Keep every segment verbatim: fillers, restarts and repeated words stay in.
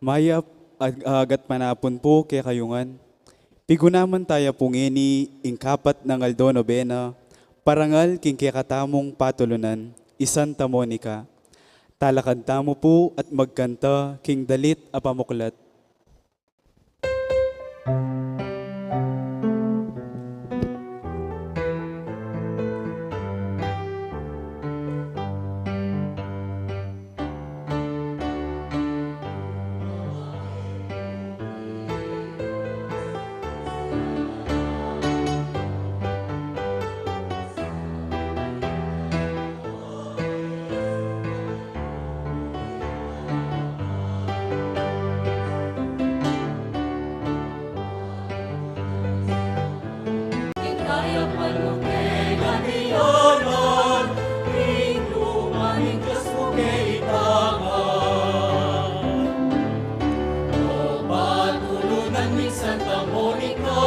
Mayap a agatpanapun pu kekayu ngan. Pigunaman taya pu ngeni ing kapat nang aldo nobena, parangal king kekatamung patulunan, i Santa Monica. Talakad tamu pu at magkanta king dalit a pamuklat. Ing kayapan mu ke ganianan, ing luma ning Dios mu ke itangan. O patulunan ning Santa Monica,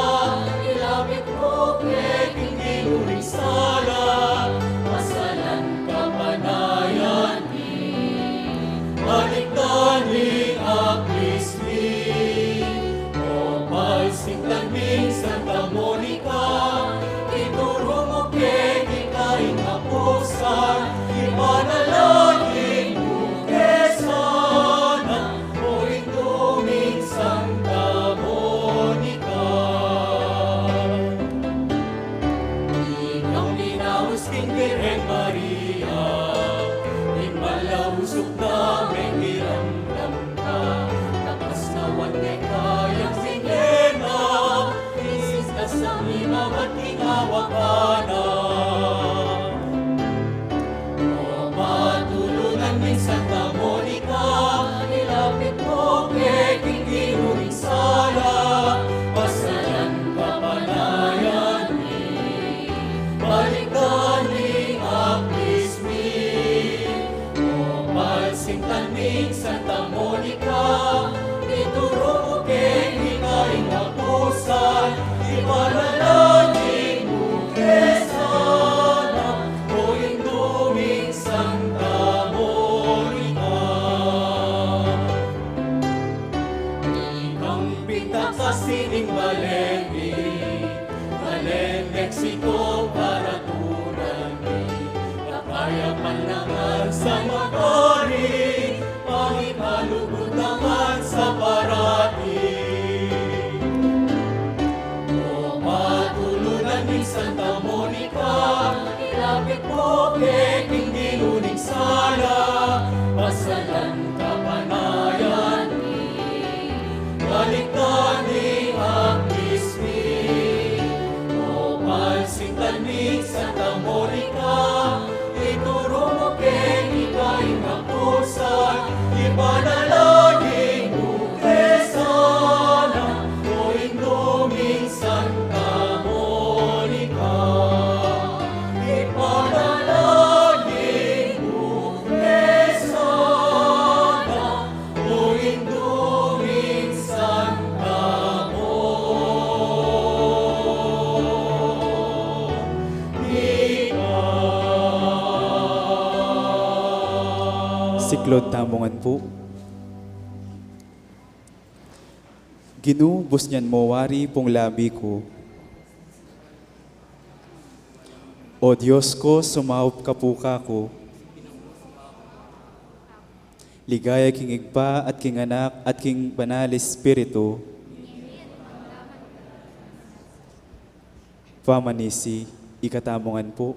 ilapit mu ke king Ginu ring sala, pasalan kapanayan mi, balikdan ing aklis mi. O palsintan ming Santa Monica, ituru mu ke king kaing apusan, ipanalangin mu ke sana, o Indu ming Santa Monica. Ikang minaus king Birhen Maria, ing malausuk na mekiramdam ka, tapasnawan ne kayang sinena, isis ka sa mimabat king awa ka na. O patulunan ning Santa Monica, ilapit mu ke king Ginu ring sala, pasalan kapanayan mi, balikdan ing aklis mi. O palsintan ming Santa Monica, ituru mu ke king kaing apusan, ipanalangin mu ke sana, o Indu ming Santa Monica. Ikang pintakasi ning balen mi, balen Mexico, karatunan mi, kakayapan naman sa magari, pangikalugud naman sa parati. O patulunan ning Santa Monica, ilapit mu ke king Ginu ning sala, pasalan kapanayan mi, balikdan ing aklis mi. O palsintan ming Santa Monica, ituru mu ke king kaing apusan, ipanalangin mu ke sana, o Indu ming Santa Monica. Ipanalangin mu ke sana, o Indu ming Santa Monica. Siklaud tamu ngan pu. Ginu, busnyan mu wari pung labi ku. O Dios ku, sumaup ka pu kaku. Ligaya king Ibpa at king Anak at king Banal Espiritu. Pamanisi, ikatamu ngan pu.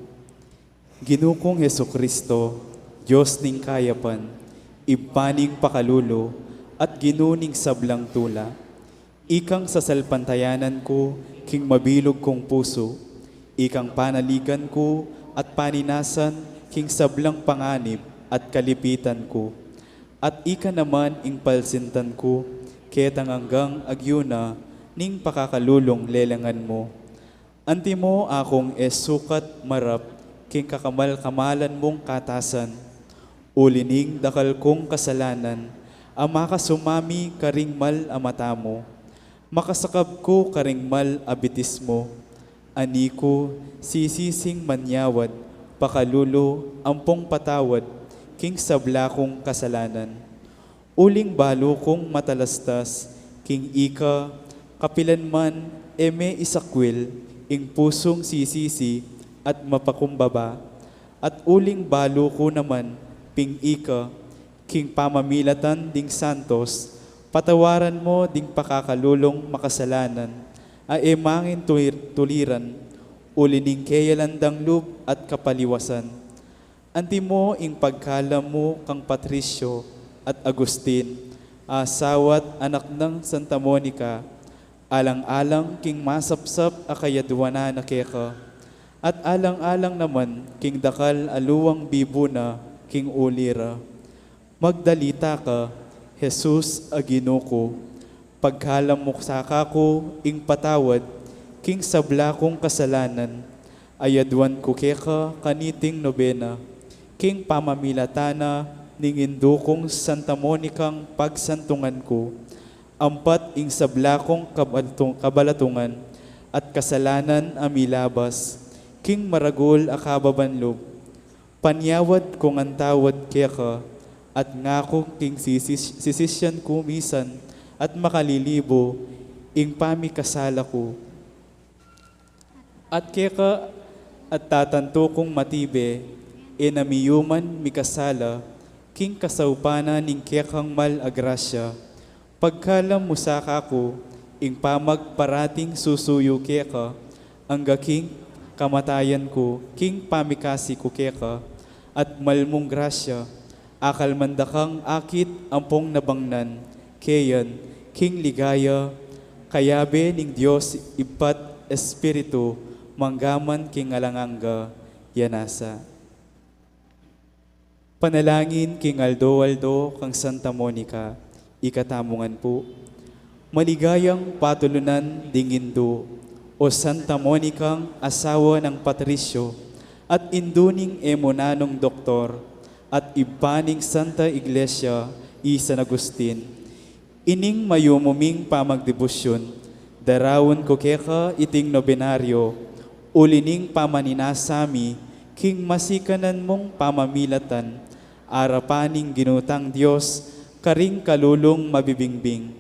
Ginu kung Jesucristo, Dios ning kayapan, Ibpa ning pakalulu, at Ginu ning sablang tula, ikang sasalpantayanan ku king mabilug kung pusu, ikang panaligan ku at paninasan king sablang panganib at kalipitan ku, at ika naman ing palsintan ku, ketang anggang agyu na ning pakakalulung lelengan mu. Antimo akung e sukat marap king kakamal-kamalan mung katasan, uli ning dakal kung kasalanan a makasumami karing mal a mata mu. Makasakab ku karing mal a bitis mu, ani ku sisising manyawad, pakalulu, ampong patawad king sabla kung kasalanan. Uling balu kung matalastas king ika, kapilan man e me isakwil ing pusung sisisi at mapakumbaba, at uling balu ku naman ping ika, king pamamilatan ding santos, patawaran mo ding pakakalulung makasalanan, a e mangin tulir-, tuliran, uli ning keyalan dang lub at kapaliwasan. Antimo ing pagkalam mu kang Patricio at Agustin, asawa't anak nang Santa Monica, alang-alang king masapsap a kayadwanan na keka, at alang-alang naman king dakal a luwang bibu na king uli ra. Magdalita ka, Jesus a Ginu ku, pagkalam mu sa kaku ing patawad king sabla kung kasalanan, ayadwan ku keka kaniting nobena, king pamamilatan na ning indu kung Santa Monicang pagsantungan ku, ampat ing sabla kung kabaltung-, kabalatungan at kasalanan a milabas, king maragul a kababan lub. Panyawad ku ngan tawad keka, at ngaku king sisis-, sisisyan ku misan at makalilibu ing pamikasala ku. At keka at tatantu kung matibe, e na miyuman mikasala, king kasaupan na ning kekang mal a grasya. Pagkalam mu sa kaku ing pamagparating susuyu keka, angga king kamatayan ku, king pamikasi ku keka, at mal mung grasya, akalman da kang akit ampong nabangnan, keyan, king ligaya, kayabe ning Dios Ibpa't Espiritu, manggaman king alang angga. Yanasa. Panalangin king aldo-aldo kang Santa Monica, ikatamu ngan pu. Maligayang patulunan ding indu, o Santa Monicang asawa nang Patricio, at indu ning e mu nanung doktor, at ibpa ning Santa Iglesia i San Agustin. Ining mayumu ming pamagdebusyun, daraun ku keka iting nobenaryo, uli ning pamaninasa mi king masikanan mung pamamilatan, arapan ning Ginu tang Dios, karing kalulung mabibingbing.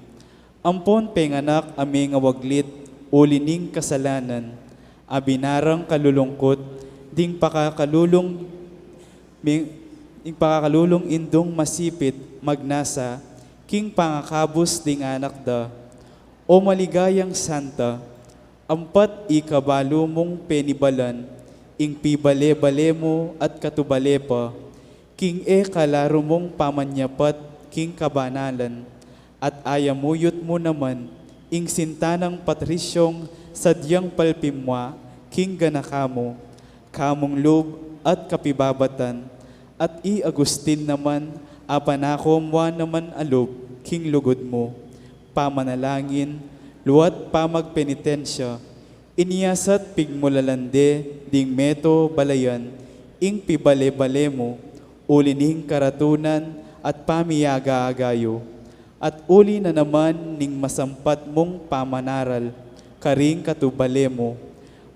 Ampon penganak a mengawaglit uli ning kasalanan, a binarang kalulungkut ding pakakalulung mi-, ing pakakalulung indung masipit magnasa king pangakabus ding anak da. O maligayang santa, ampat ika balu mung penibalan ing pibale-bale mu at katubale pa, king e kalaru mung pamanyapat king kabanalan, at ayamuyut mu naman ing sinta nang Patrisyong sadyang palpimwa king ganaka mu, kamung lub at kapibabatan, at i Agustin naman a panaku mu naman a lub king lugud mu. Pamanalangin, luat pamagpenitensya, inyasat pigmulalan de ding meto balayan ing pibale-bale mu, uli ning karatunan at pamiaga-aga yu, at uli na naman ning masampat mung pamanaral karing katubale mu.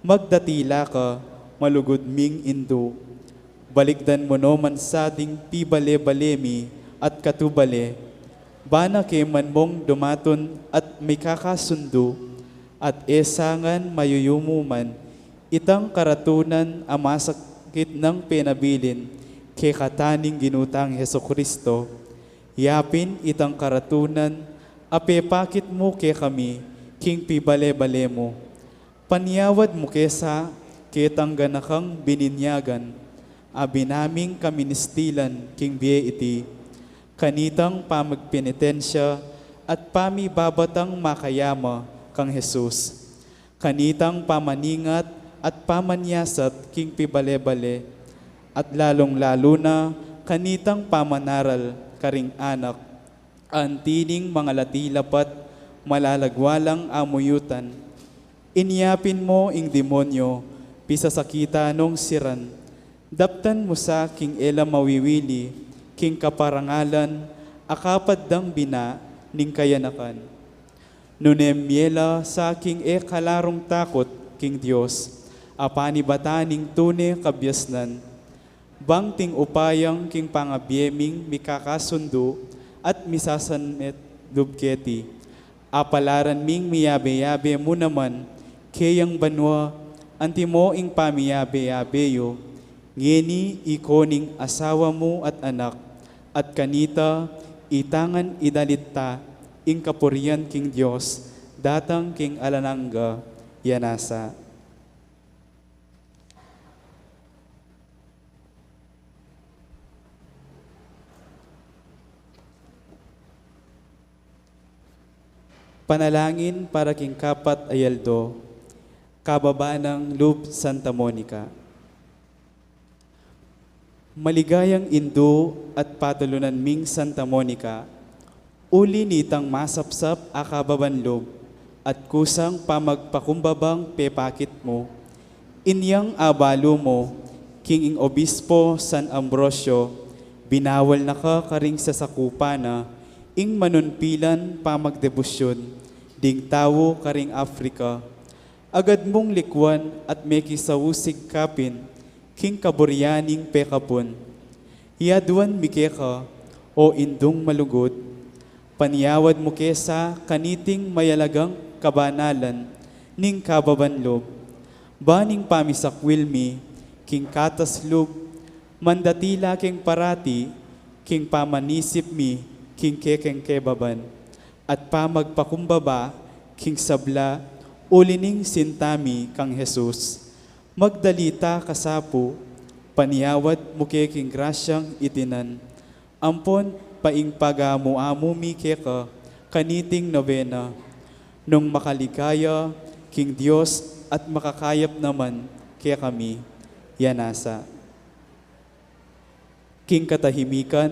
Magdatila ka, malugud ming indu. Balikdan mu no man sa ding pibale-bale mi at katubale, bana ke man mung dumatun at mikakasundu, at e sa ngan mayuyumu man itang karatunan a masakit nang penabilin kekataning Ginu tang Jesucristo. Yapin itang karatunan a pepakit mu kekami king pibale-bale mu. Panyawad mu ke sa ketang ganakang bininyagan, a binaming kaministilan king bie iti, kanitang pamagpenitensya at pamibabatang makayama kang Jesus, kanitang pamaningat at pamanyasat king pibale-bale, at lalung-lalu na kanitang pamanaral karing anak, anti ning mangalati lapat malalagwa lang amuyutan. Inyapin mo ing demonyo, pisasakitan nong siran, daptan mo sa king e la mawiwili king kaparangalan a kapad dang bina ning kayanakan. Nune mie la sa king e kalarung takut king Dios, a panibatan ning tune kabiasnan, bang ting upayang king pangabie ming mikakasundu at misasanmet lub keti. Apalaran ming miyabe-yabe mu naman keyang banua, antimo ing pamiyabe-yabe yu, ngeni iko ning asawa mu at anak, at kanita itang ngan idalit ta ing kapurian king Dios, datang king alang angga. Yanasa. Panalangin para king kapat a aldo, kababa nang lub Santa Monica. Maligayang indu at patulunan ming Santa Monica, uli nitang masapsap a kababan lub at kusang pamagpakumbabang pepakit mu, inyang abalu mu king ing Obispo San Ambrosio, binawal na ka karing sasakupan na ing manunpilan pamagdebusyun ding tau karing Africa, agad mung likuan at mekisausigkapin king kaburian ning pekapun. Yaduan mi keka, o Indung malugud, panyawad mu ke sa kaniting mayalagang kabanalan ning kababan lub. Ban ing pamisakwil mi king katas lub, mandatila keng parati king pamanisip mi king kekeng kebaban at pamagpakumbaba king sabla uli ning sinta mi kang Jesus. Magdalita ka sa pu, panyawad mu ke king grasyang itinan, ampon pa ing pagamu-amu mi keka kaniting nobena, nung makaligaya king Dios at makakayap naman kekami. Yanasa. King katahimikan,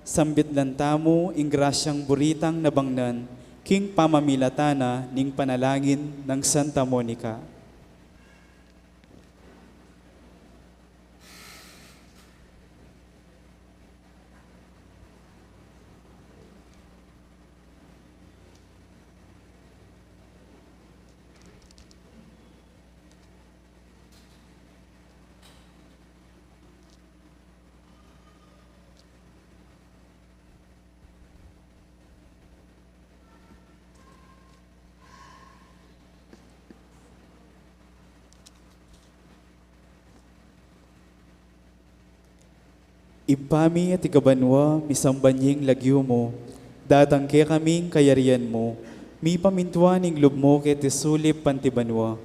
sambitlan tamu ing grasyang buritang nabangnan king pamamilatan na ning panalangin nang Santa Monica. Ibpa mi atiu ka banua, misamban ya ing lagyu mu, datang kekami ing kayarian mu, mipamintuan ing lub mu keti sulip anti banua.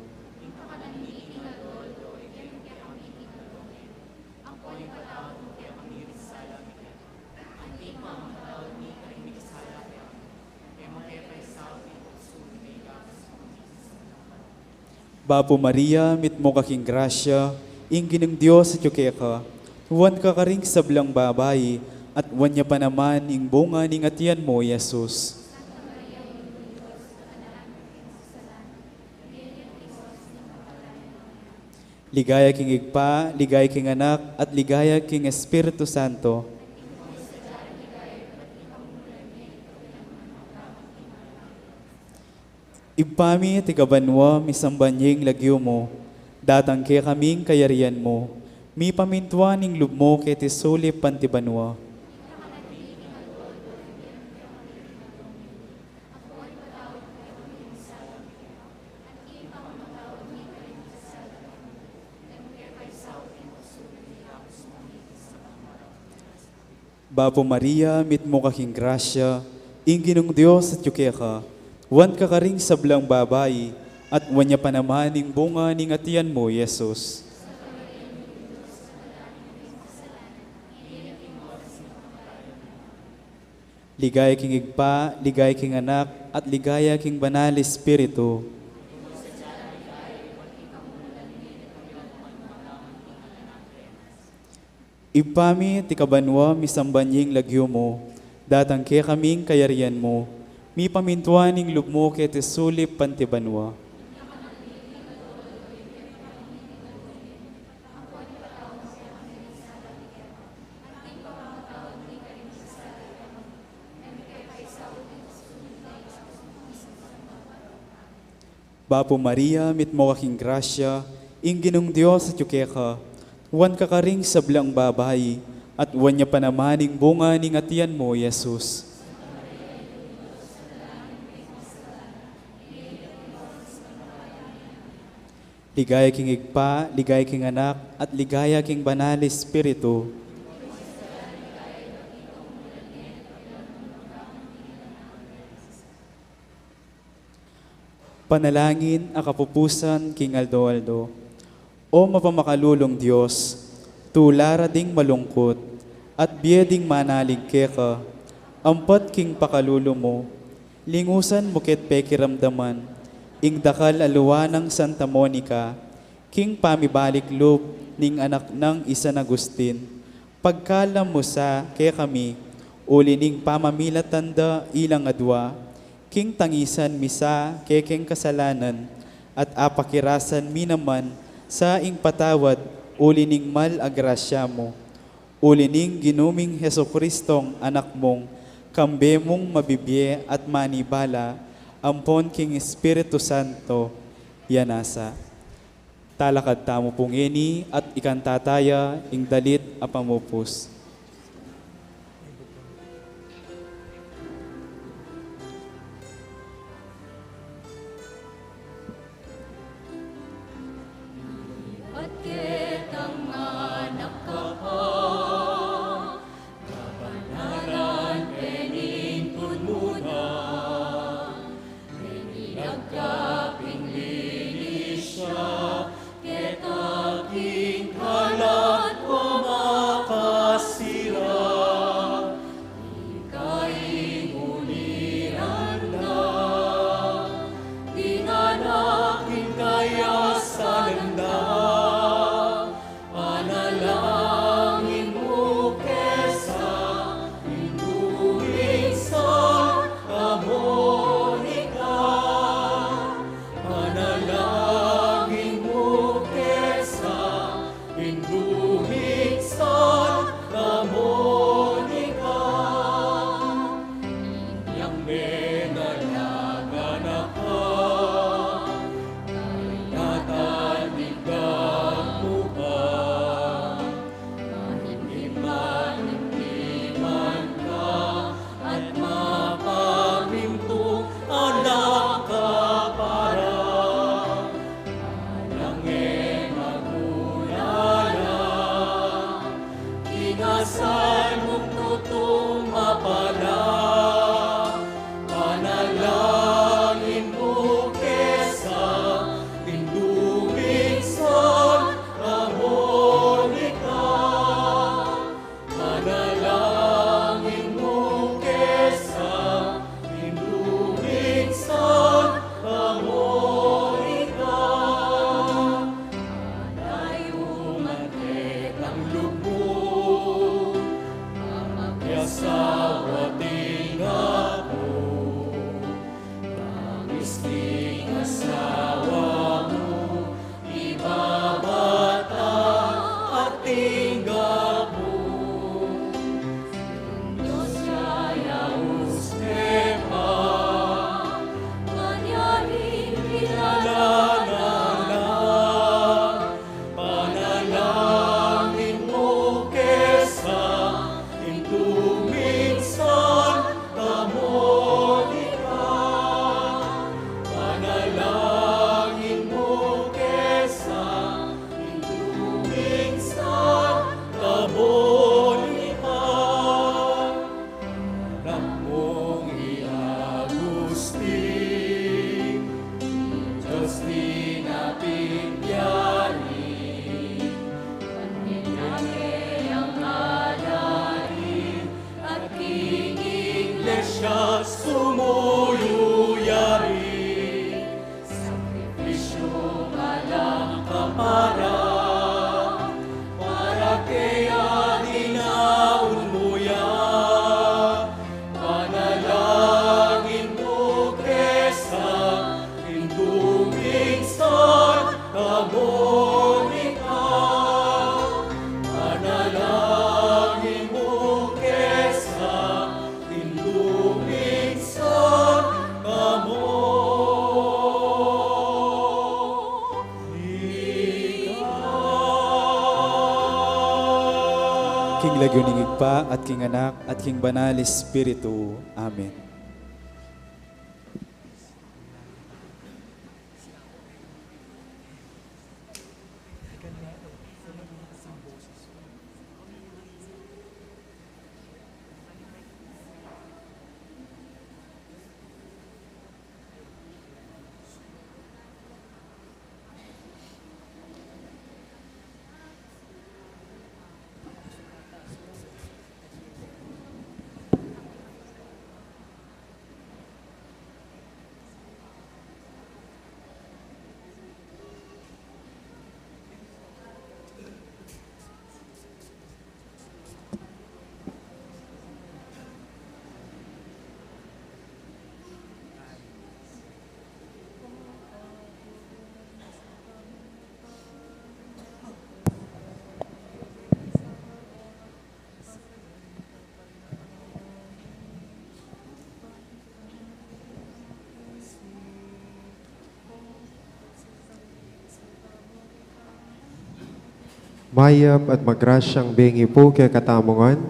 Bapu Maria, mitmu ka king grasya, ing Ginung Dios atyu keka, nuan ka karing sablang babai, at nuan ya pa naman ing bunga ning atian mu, i Jesus. Ligaya king Ibpa, ligaya king Anak, at ligaya king Espiritu Santo. Ibpa mi, atiu ka banua, misamban ya ing lagyu mu, datang kekami ing kayarian mu, mipamintuan ing lub mu keti sulip anti banua. Bapu Maria, mitmu ka king grasya, ing Ginung Dios atyu keka, nuan ka karing sablang babai, at nuan ya pa naman ing bunga ning atian mu, i Jesus. Ligaya king Ibpa, ligaya king Anak, at ligaya king Banal Espiritu. Ibpa mi, atiu ka banua, misamban ya ing lagyu mu, datang kekami ing kayarian mu, mipamintuan ing lub mu keti sulip anti banua. Bapu Maria, mitmu ka king grasya, ing Ginung Dios atyu keka, nuan ka karing sablang babai, at nuan ya pa naman ing bunga ning atian mu, i Jesus. Ligaya king Ibpa, ligaya king Anak, at ligaya king Banal Espiritu. Panalangin a kapupusan king aldo-aldo. O mapamakalulung Dios, tula ra ding malungkut at bie ding manalig keka, ampat king pakalulu mu, lingusan mu ket pekiramdaman ing dakal a lua nang Santa Monica, king pamibalik lub ning anak nang i San Agustin, pagkalam mu sa kekami, uli ning pamamilatan da ilang adua, king tangisan mi sa kekeng kasalanan, at apakirasan mi naman sa ing patawad uli ning mal a grasya mu. Uli ning Ginu ming Jesucristong Anak mung, kambe mung mabibie at manibala, ampon king Espiritu Santo, ya nasa. Talakad tamu pu ngeni at ikanta taya ing dalit a pamupus. At ketang anak ka pa, kapanalan penintun mu na, menilag ka pin linis ya, keta king kalat wa makasira. Ika ing uliran da, ding anak king kayasalan da, panalangin mu kesa, ing dumingsan a Monica. Panalangin mu kesa, ing dumingsan a Monica. Inyang menalaga na ka, kayatanigan mu pa. Manimniman ka at mapamintu, anak ka para. Alang e mag-ulala, king asal mung tutung mapala. Panalangin mu kesa, ing dumingsan a Monica. Panalangin mu kesa, ing dumingsan a Monica. Alang e mag-ulala, king lub mu, pamakiasawa ding apu. Nangis ding asawa mu, ibabata at ding apu. Dios ya yaus ne pa, manyaring kilala na la. Panalangin mu kesa, ing dumingsan a Monica. Panalangin mu kesa, ing dumingsan a Monica. Anak mung i Agustin, Dios tinapin yari, pamilya ne yang alain, at king Iglesia sumuyu yari. Sakripisyu alang kapara, para keya dinaun mu ya. Panalangin mu kesa, ing dumingsan a Monica. Panalangin mu kesa, ing dumingsan a Monica. King lagyu ning Ibpa, at king Anak, at king Banal Espiritu. Amen. Mayap at magrasyang bengi pu kekatamu ngan.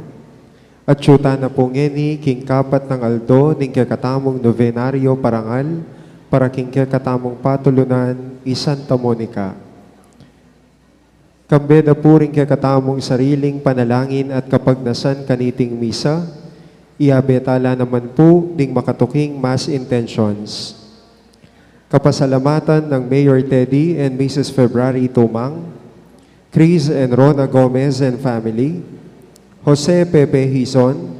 Atyu tana pu ngeni king kapat nang aldo ning kekatamung nobenaryo parangal para king kekatamung patulunan i Santa Monica. Kambe da pu ring kekatamung sariling panalangin at kapagnasan kaniting misa, iabe tala naman pu ding makatuking mass intentions. Kapasalamatan nang Mayor Teddy and Missus February Tumang, Chris and Rona Gomez and family, Jose Pepe Hizon,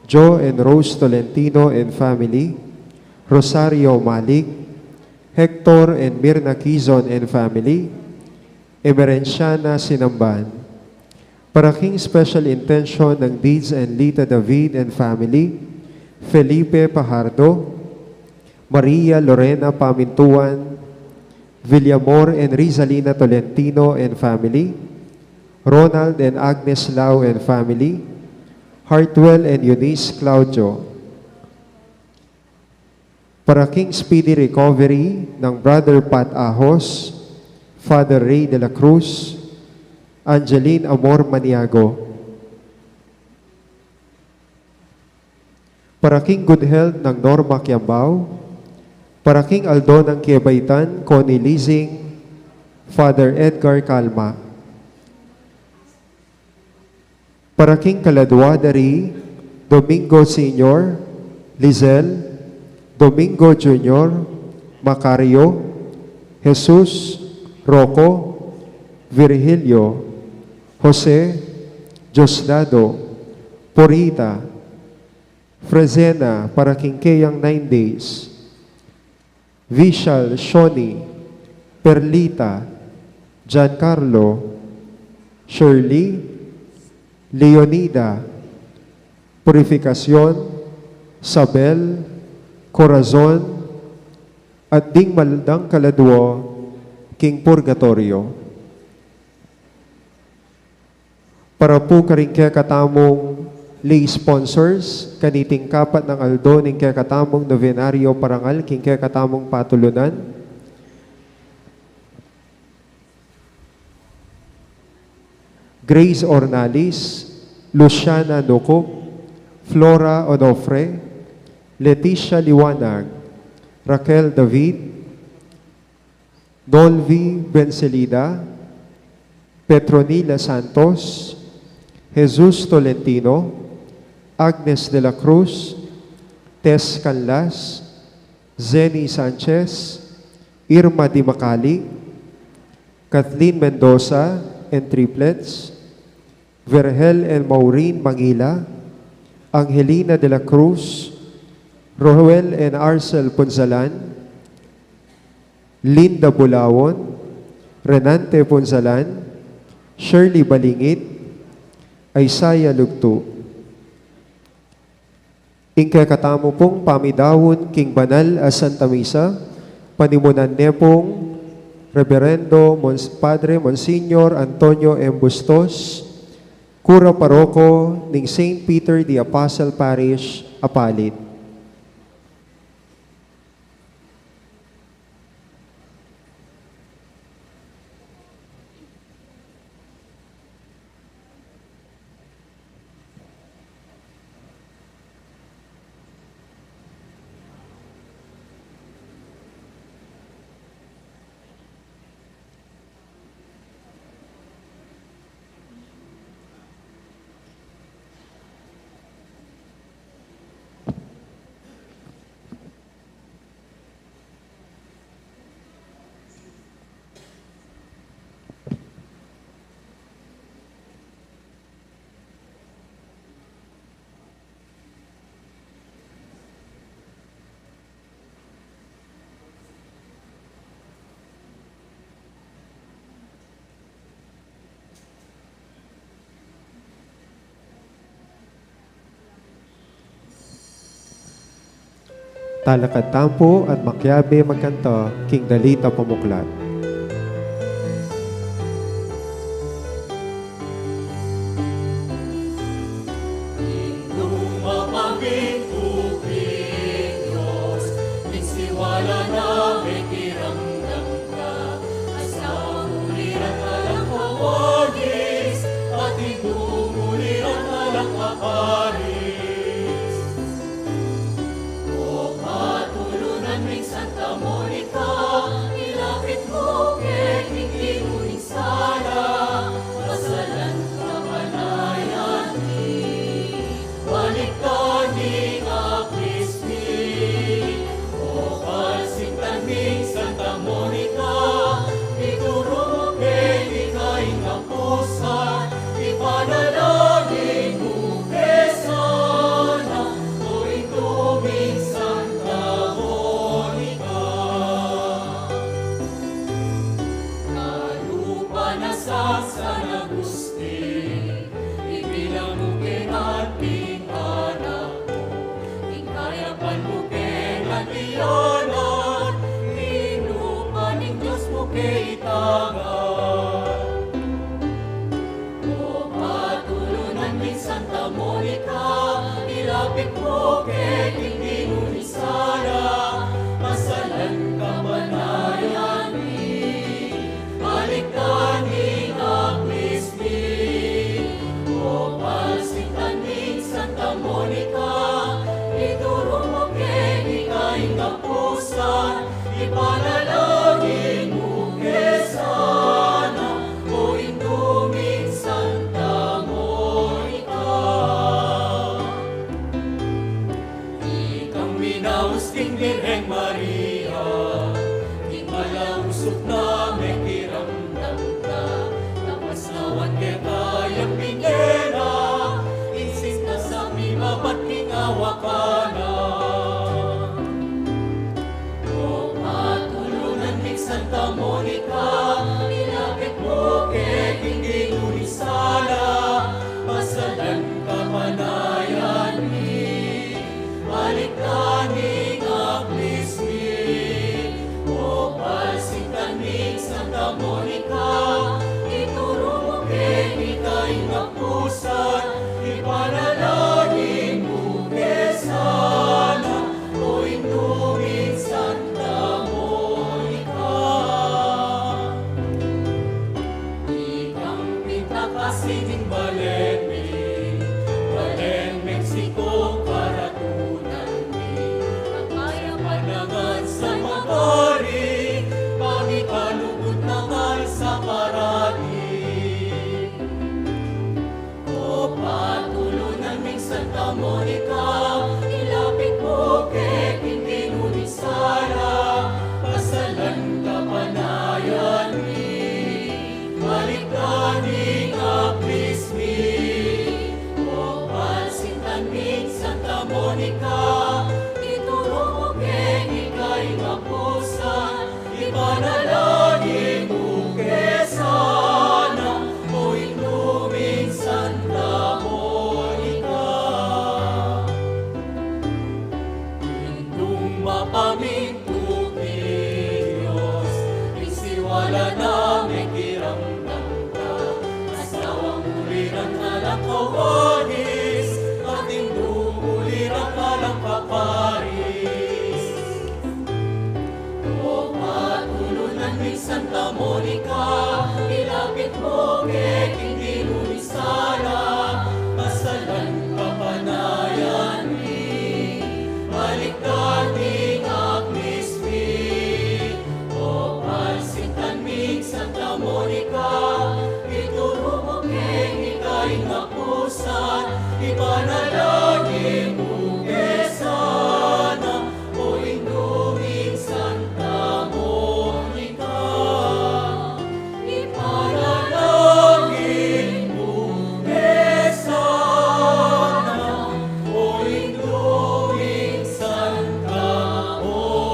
Joe and Rose Tolentino and family, Rosario Malik, Hector and Mirna Quizon and family, Emerenciana Sinamban. Para king special intention nang Deeds and Lita David and family, Felipe Pajardo, Maria Lorena Pamintuan, Villamor and Rizalina Tolentino and family, Ronald and Agnes Lau and family, Hartwell and Eunice Claudio. Para king speedy recovery nang Brother Pat Ahos, Father Ray de la Cruz, Angeline Amor Maniago. Para king good health nang Norma Kiambao. Para king aldo nang kebaitan, Connie Lizing, Father Edgar Calma. Para king kaladua da ri, Domingo Senior, Lizelle, Domingo Junior, Macario, Jesus, Rocco, Virgilio, Jose, Diosdado, Purita, Fresena para king keyang nine days, Vishal, Shoni, Perlita, Giancarlo, Shirley, Leonida, Purificacion, Sabel, Corazon, at ding maldang kaladua king purgatorio. Para pu karing kekatamung lay sponsors kaniting kapat nang aldo ning kekatamung nobenaryo parangal king kekatamung patulunan, Grace Ornalis, Luciana Nucup, Flora Onofre, Leticia Liwanag, Raquel David, Nolvi Bencelida, Petronila Santos, Jesus Tolentino, Agnes de la Cruz, Tess Canlas, Zenny Sanchez, Irma Dimacali, Kathleen Mendoza and triplets, Vergel and Maureen Mangila, Angelina de la Cruz, Roel and Arcel Punzalan, Linda Bulawon, Renante Punzalan, Shirley Balingit, Isaiah Lugtu. Ing kekatamu pung pamidaun king banal a Santa Misa, panimunan ne pung Reverendo Mons-, Padre Monsignor Antonio M. Bustos, Kura Paroko ning Saint Peter the Apostle Parish, Apalit. Talakad tamu pu at makiabe magkanta king dalit a pamuklat. Liyanan, ing lupa ning Dios mu ke itagan. O patulunan ming Santa Monica, ilapit mu ke king Ginu ning sala, pasalan kapanayan mi, balikdan ing aklis mi. O palsintan ming Santa Monica, ituru mu ke ika ing kapusan, ipanalangin mu ke sana, o Indu ming Santa Monica. Ikang minaus king Birheng Maria, king malausuk na mekiramdam na, kapasnawan keka yang binye na, ing sintas a mimabat king awakan na. O patulunan ming Santa Monica, ilapit mu ke king Ginu ning sala, pasalan kapanayan mi, balikdan ing aklis mi. O palsintan ming Santa Monica, ituru mu ke ika ing kapusan, ipanalangin mu ke sana, o Indu ming Santa Monica. Ikang pintakasi ning balen mi, balen Mexico karatunan mi, kapayapan na ngan sa magari, pangikalugud na ngan sa parati. O patulunan ming Santa Monica, ilapit mu ke king Ginu ning sala, pasalan kapanayan mi, balikdan ing aklis mi. O palsintan ming Santa Monica, ituru mu ke ika ing kapusan, ipanalangin mu ke sana, o Indu ming Santa Monica. Indung mapamintu king Dios, ing siwala na mekiramdam ka, asawang ulirang alang kawalis, at indung ulirang alang kaparis. O patulunan ming Santa Monica, ilapit mu ke king Ginu ning sala, pasalan kapanayan mi, balikdan ing aklis mi. O palsintan ming Santa Monica, ituru mu ke ika ing kapusan, ipanalangin mu ke sana, o Indu ming Santa Monica. Ipanalangin mu ke sana, o Indu ming Santa Monica.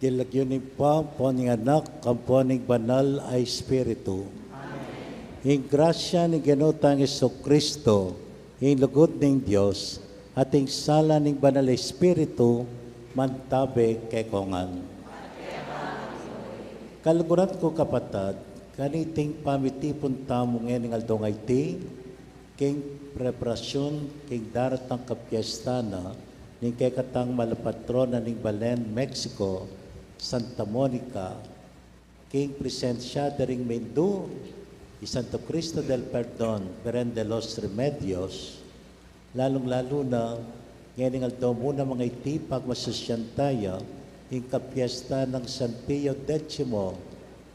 King lagyu ning Ibpa, ampo ning Anak, ampo ning Banal a Espiritu. Amen. Ing grasya ning Ginu tang Jesucristo, ing lugud ning Dios, at ing sala ning Banal a Espiritu, mantabe kekong ngan. Kaluguran ku kapatad, kaniting pamitipun tamu ngening aldo a iti, king preparasyun king daratang kapiesta na ning kekatang malapatrona ning balen Mexico, Santa Monica, king presensya da ring Indu, i Santo Cristo del Perdon, Birhen de los Remedios, lalung-lalu na ngening aldo mu na manga iti pagmasusyan taya ing kapiesta nang San Pio Decimo,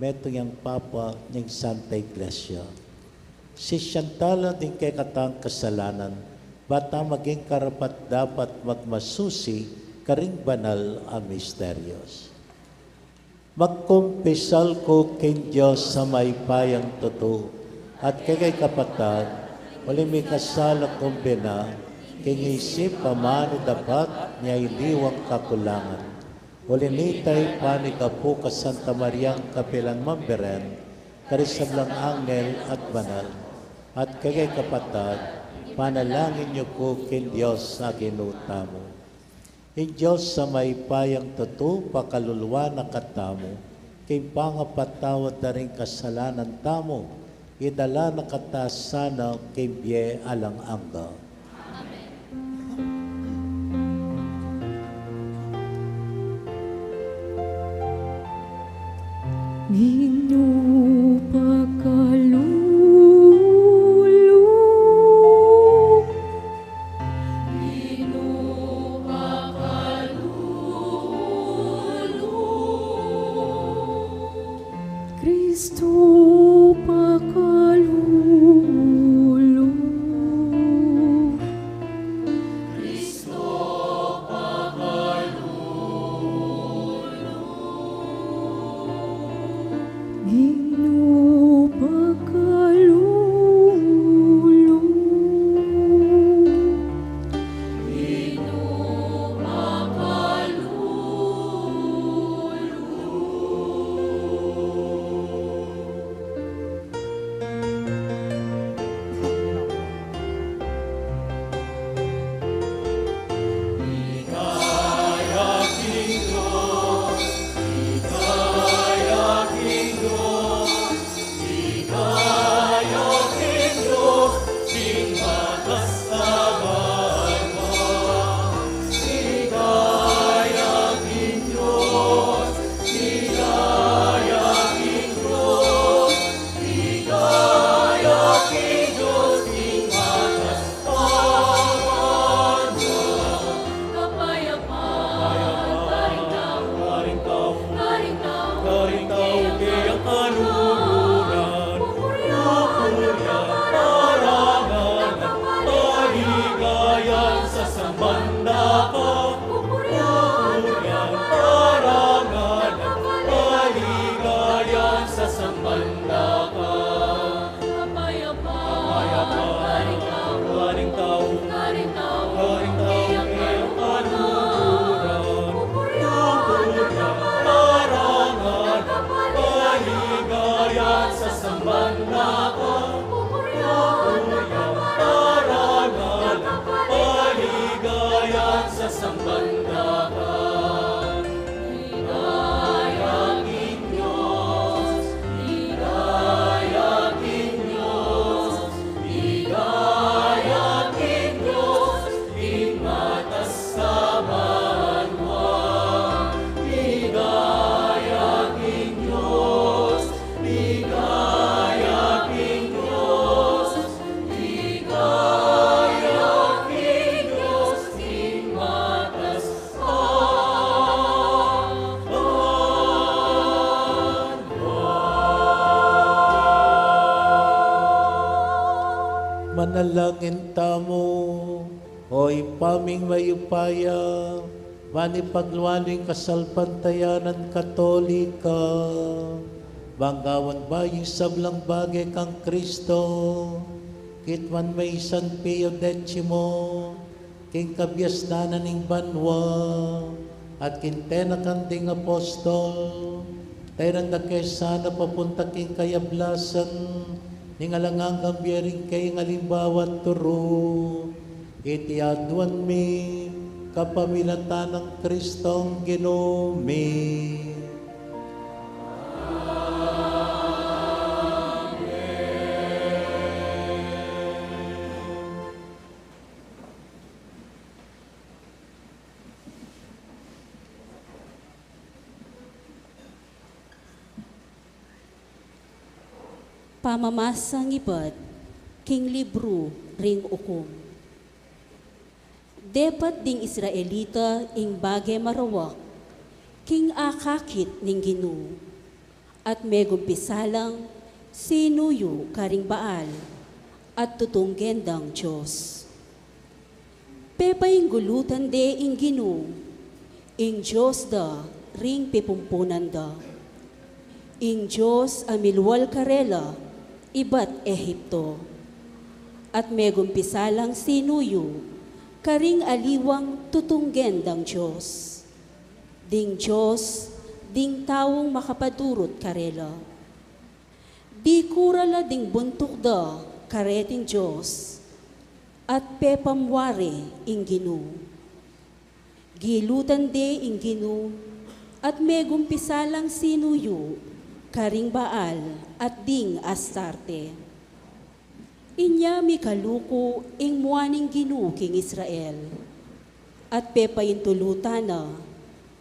metung yang Papa ning Santa Iglesia. Sisyan tala ding kekatang kasalanan, ba tang maging karapat-dapat magmasusi karing banal a misterios. Magkumpisal ku king Dios a mayupayang tutu, at kekay kapatad, uling mikasala kung bina, king isip, amanu, dapat, nia iliwang kakulangan. Uli na nita, Ibpa mi, ika pu ka Santa Mariang kapilan man Birhen, karing sablang anghel at banal, at kekayung kapatad, ipanalangin yu ku king Dios a Ginu tamu. Ing Dios a mayupayang tutu, pakalulu na katamu king pangapatawad da ring kasalanan tamu, idala na kata sana king bie alang angga. Amen. Ginu, pakalulu. Ginu, pakalulu. Kristu, pakalulu. Kristu, pakalulu. Ginu, pakalulu. Ginu, pakalulu. Kapayapaan, kapayapaan, karing tau, karing tau, karing tau, karing tau, karing tau, pupurian, pupurian, parangalan, kaligayan, sasamban da ka, pupurian, parangalan, kaligayan, sasamban da ka. Ligaya king Dios, ligaya king Dios, ligaya king Dios, king matas a banua. Ligaya king Dios, ligaya king Dios, ligaya king Dios, king matas Manalangin tamu. O Ibpa ming mayupaya, ban ipaglualu ing kasalpantayanan Katolika, ban gawan bayu ing sablang bage kang Kristo, kitman me i San Pio Decimo, king kabiasnan na ning banua, at king tinakan ding apostol, tainan da ke sana papunta king kayablasan ning alang anggang bie ring kayang alimbawa at turu. Iti aduan mi kapamilatan nang Kristong Ginu mi. Pamamasang ibat king libru ring Ukum. Depat ding Israelita ing bage marawak king akakit ning Ginu, at megumpisa lang sinuyu karing Baal at tutunggen dang dios. Pepainggulutan de ing Ginu, ing Dios da ring pipumpunan da, ing Dios a milual karela ibat Egipto, at megumpisa lang sinuyu karing aliwang tutunggen dang dios. Ding Dios, ding taung makapadurut karela. Dikura la ding buntuk da kareting Dios, at pepamwari ing Ginu. Gilutan de ing Ginu, at megumpisa lang sinuyu karing Baal at ding Astarte. Inya mikaluku ing mua ning Ginu king Israel, at pepaintulutan na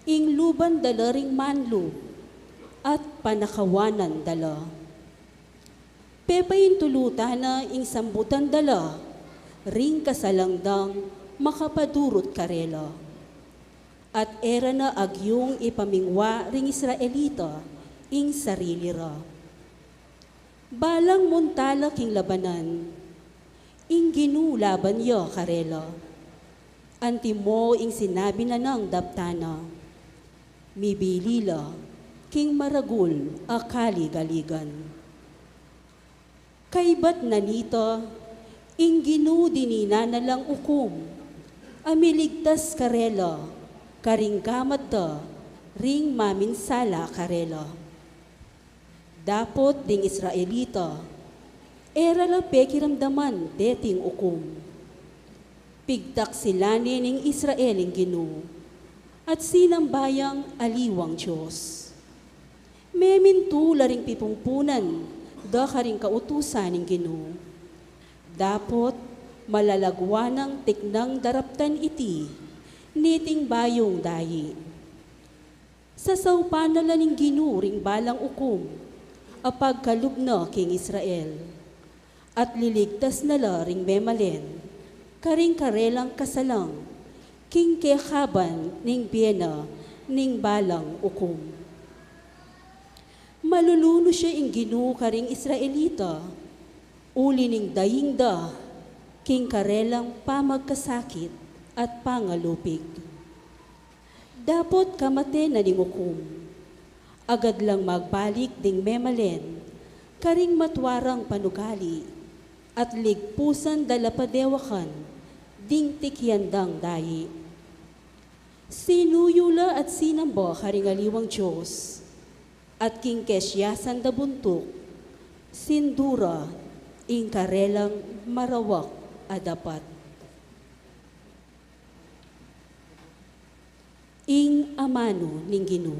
ing luban da la ring manlub, at panakawanan da la. Pepaintulutan na ing sambutan da la ring kasalang dang makapadurut karela, at e ra na agyung ipamingwa ring Israelita ing sarili ra. Balang munta la king labanan, ing Ginu laban ya karela. Antimo ing sinabi na nang daptan na, mibili la king maragul a kaligaligan. Kaybat na nita, ing Ginu dinina na lang ukum a miligtas karela karing gamat da ring maminsala karela. Dapot ding Israelita, e ra la pekiramdaman deting ukum. Pigtaksilan ne ning Israel ing Ginu, at sinamba yang aliwang Dios. Memintu la ring pipumpunan da karing kautusan ning Ginu. Dapot malalagwa nang tiknang daraptan iti niting bayung dayi. Sasaupan na la ning Ginu ring balang ukum a pagkalub na king Israel, at liligtas na la ring memalen karing karelang kasalang king kekaban ning bie na ning balang ukum. Malulunus ya ing Ginu karing Israelita, uli ning daing da king karelang pamagkasakit at pangalupig. Dapot kamate na ning ukum, agad lang magbalik ding memalen karing matwa rang panugali, at ligpusan da la padewakan ding tikian dang dayi. Sinuyu la at sinamba karing aliwang Dios, at king kesiasan da buntuk, sindu ra ing karelang marawak a dapat. Ing amanu ning Ginu.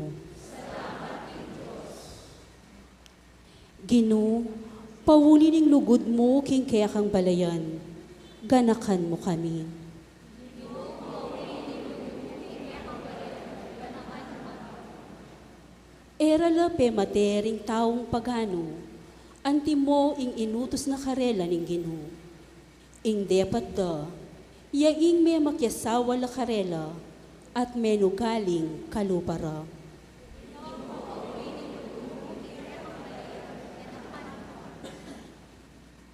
Ginu, pauli ning lugud mu king kekang balayan, ganakan mu kami. E ra la pemate ring taung paganu, antimo ing inutus na karela ning Ginu. Ing depat da, ya ing memakiasawa la karela, at menugaling kalupa ra.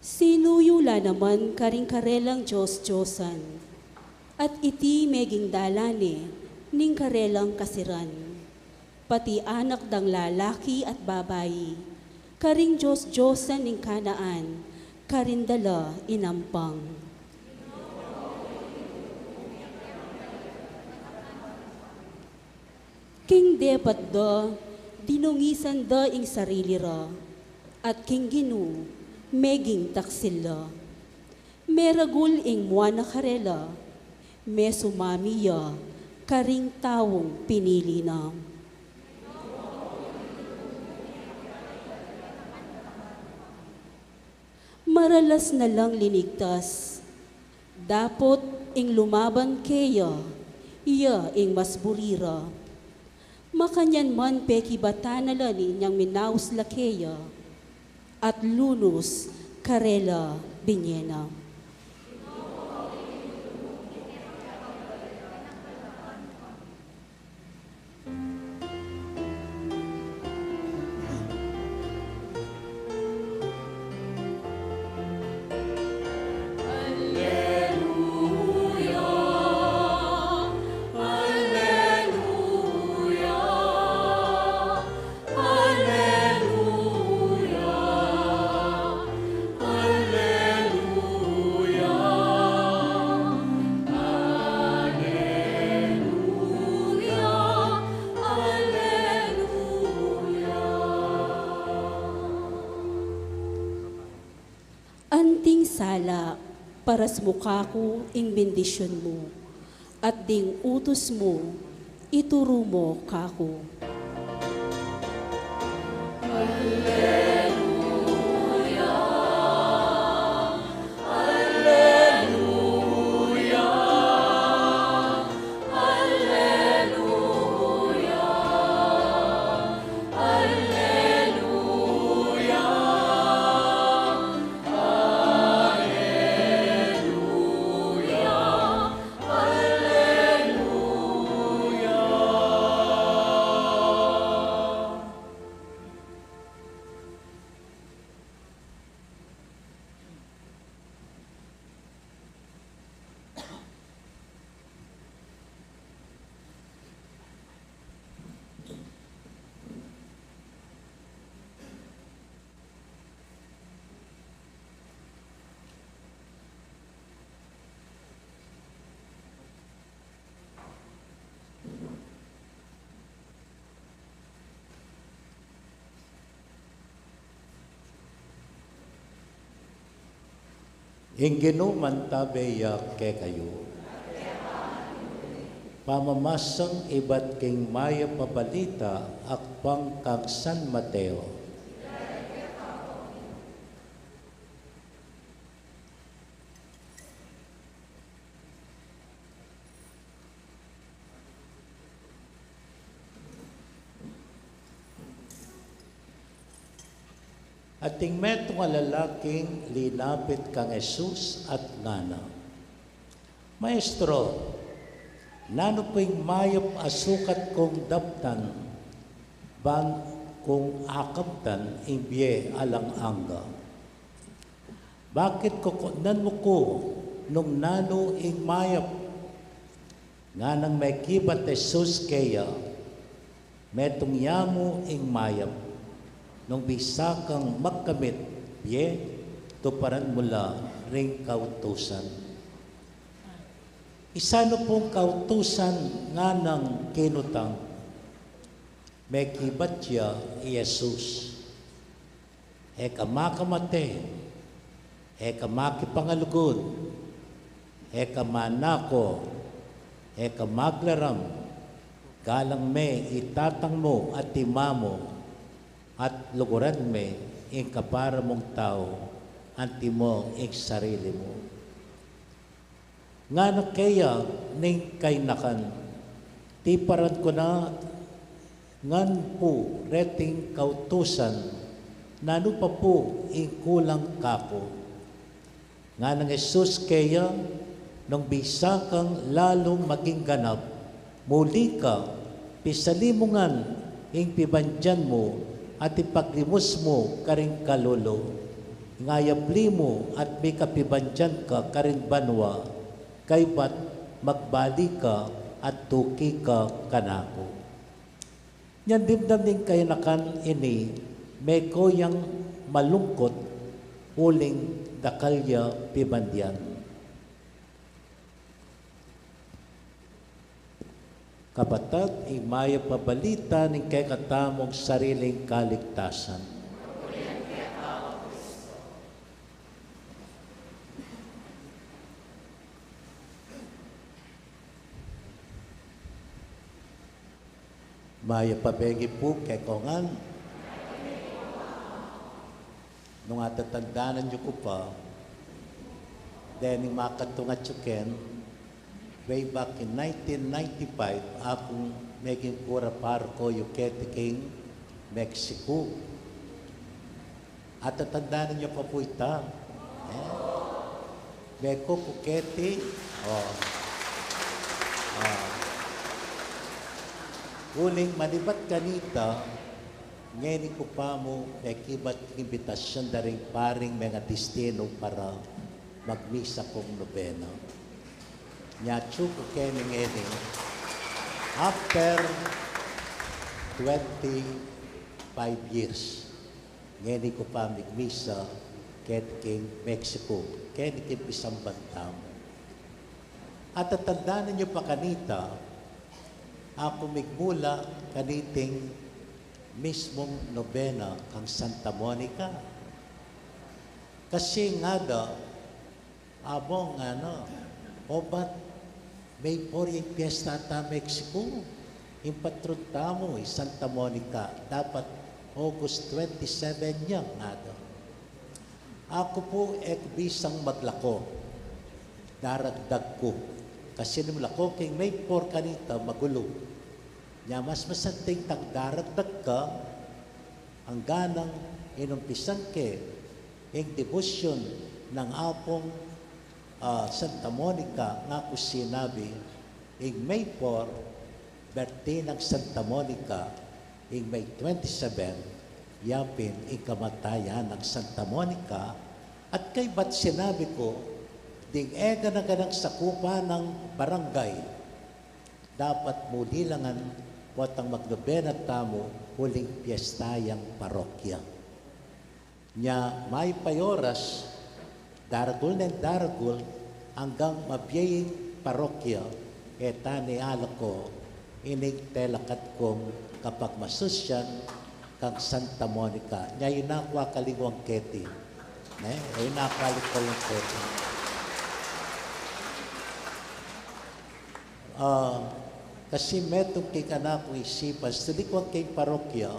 Sinuyu la naman karing karelang dios-diosan, at iti meging dalan ne ning karelang kasiran. Pati anak dang lalaki at babai, karing dios-diosan ning Kanaan, karin da la inampang. King depat da, dinungisan da ing sarili ra, at king Ginu, meging taksil la. Meragul ing mua na karela, mesumami ya karing taung pinili na. Maralas na lang linigtas, dapot ing lumaban keya, iya ing mas buri ra. Makanyan man pekibatan na la ning inyang minaus la keya, at lunus karela binye na. Tala, paras mu kaku ing bendisyun mu, at ding utus mu, ituru mu kaku. Ing Ginu mantabe ya kekayu. Pamamasang ibat king Mayap a Balita agpang kang San Mateo. Ating metung a lalaking linapit kang Jesus at ngana, "Maestro, nanu pu ing mayap a sukat kung daptan ban kung akamtan ing bie alang angga? Bakit kukutnan mu ku nung nanu ing mayap?" Nganang mekibat Jesus keya, "Metung ya mu ing mayap. Nung bisa kang magkamit bie, tuparan mu la ring kautusan." Isanu pung kautusan nganang kinutang? Mekibat ya i Jesus, "E ka makamate, e ka makipangalugud, e ka manako, e ka maglaram, galang me i tatang mu at i mama mu, at luguran me ing kapara mung tau, antimo ing sarili mu." Ngana keya ning kainakan, "Tiparan ku na ngan pu reting kautusan, nanu pa pu ing kulang kaku?" Nganang Jesus keya, "Nung bisa kang lalung maging ganap, muli ka, pisali mu ngan ing pibandian mu at ipaglimus mu karing kalulu. Ing ayabli mu at mika pibandian ka karing banua, kaybat magbalik ka at tuki ka kanaku." Inyang dimdam ning kainakan ini, meko yang malungkut uling dakal ya pibandian. Kapatad, ing mayap a balita ning kekatamung sariling kaligtasan. Mayap a bengi pu kekongan. Nung atatandanan yu ku pa, dening makatungat yu ken, way back in nineteen ninety-five, aku ing meging kura paroko yu keti king Mexico. Atatandanan yu pa pu ita? E? Meko ku keti? O. O. Uling manibat kanita, ngeni ku pa mu mekibat king imbitasyun da ring paring mengadistinu para magmisa kung nobena. Nya atyu ku keni ngeni after twenty-five years. Ngeni ku pa migmisa keti king Mexico, keni king pisamban tamu. Atatandanan yu pa kanita, aku migmula kaniting mismung nobena kang Santa Monica. Kasi ngada, Abong, ano, obat, may por ing piyesta ta Mexico. Ing patron tamu, i Santa Monica, dapat August twenty-seven ya, ngada. Aku pu e ku bisang maglako, daragdag ku. Kasi nung lako keng may por kanita, magulu. Nya mas masanting tang daragdag ka, anggang inumpisan ke ing debosyon nang Apung, ah, Santa Monica, ngaku sinabi, ing May four, birthday nang Santa Monica, ing May twenty-seven, yapin ing kamatayan nang Santa Monica, at kaybat sinabi ku, ding e gana-ganang sakupan nang barangay, dapat muli la ngan potang magnobena tamu uling piyesta yang parokya. Nya mayap a oras, daragul neng daragul, anggang mabie ing parokya, e ta ne alako ining telakad kung kapagmasusyan kang Santa Monica. Nya yu na ku akalingwang keti. Ne? Yu na ku akalingwang keti. Ah, kasi metung king kanaku isipan, salikwang keng parokya,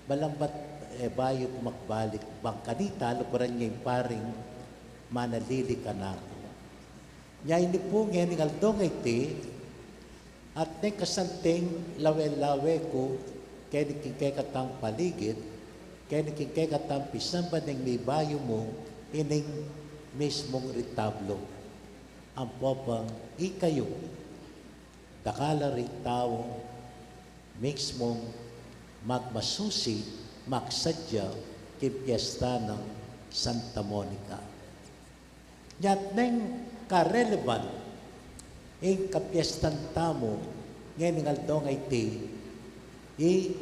malambat e bayu ku makabalik, bang kanita lukuran ya ing paring manalili kanaku. Nya ini pu ngening aldo ngeni, at neng kasanting lawe-lawe ku keni king kekatang paligid, keni king kekatang pisamban ning mibayu mu ining mismung retablo. Ampo pang ikayu, dakal a ring tau mismung magmasusi, magsadya king piyesta nang Santa Monica. Nya at neng karelevan ing kapiyestan tamu ngening aldo ngeni, i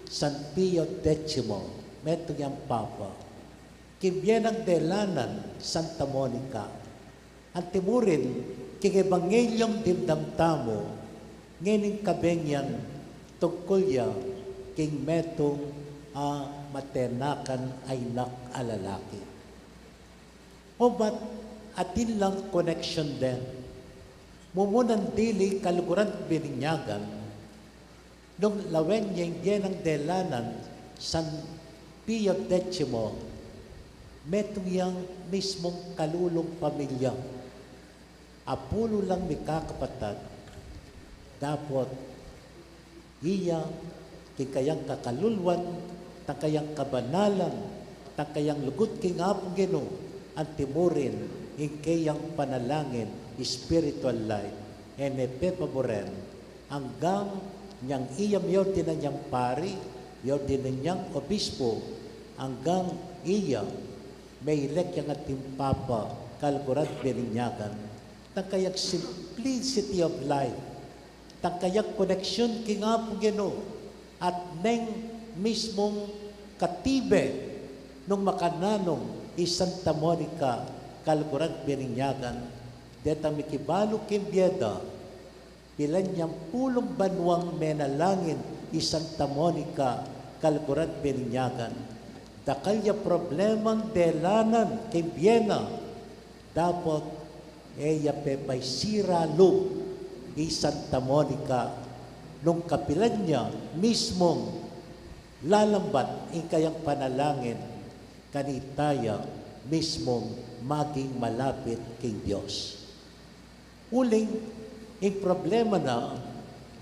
San Pio Decimo, metung yang papa. King bie nang delanan, Santa Monica. Antimurin king ebangelyung dimdam tamu ngening kabeng yan, tungkul ya king metung a matenakan a inak a lalaki. Obat atin lang koneksyon de. Mumunan dili, kaluguran, bininyagan, nung lawen ya ing bie nang delanan, San Pio Decimo, metung yang mismung kalulung pamilya. Apulu lang mikakapatad, dapot iya, king kayang kakaluluan, tang kayang kabanalan, tang kayang lugud king Apung Ginu, antimurin ing keyang panalangin, spiritual life, e ne pepaburen, anggang nyang iya miordinan yang pari, miordinan yang obispo, anggang iya meilek yang ating papa, kaluguran, bininyagan, tang kayang simplicity of life, tang kayang koneksyon king Apung Ginu, at neng mismung katibe nung makananung i Santa Monica, kaluguran, bininyagan, detang mikibalu king bie da, pilan yang pulung banuang menalangin i Santa Monica, kaluguran, bininyagan, dakal ya problemang delanan king bie na, dapot e ya pepaisira lub i Santa Monica, nung kapilan ya mismung lalambat ing kayang panalangin, kanita ya mismung maging malapit king Dios. Uling ing problema na,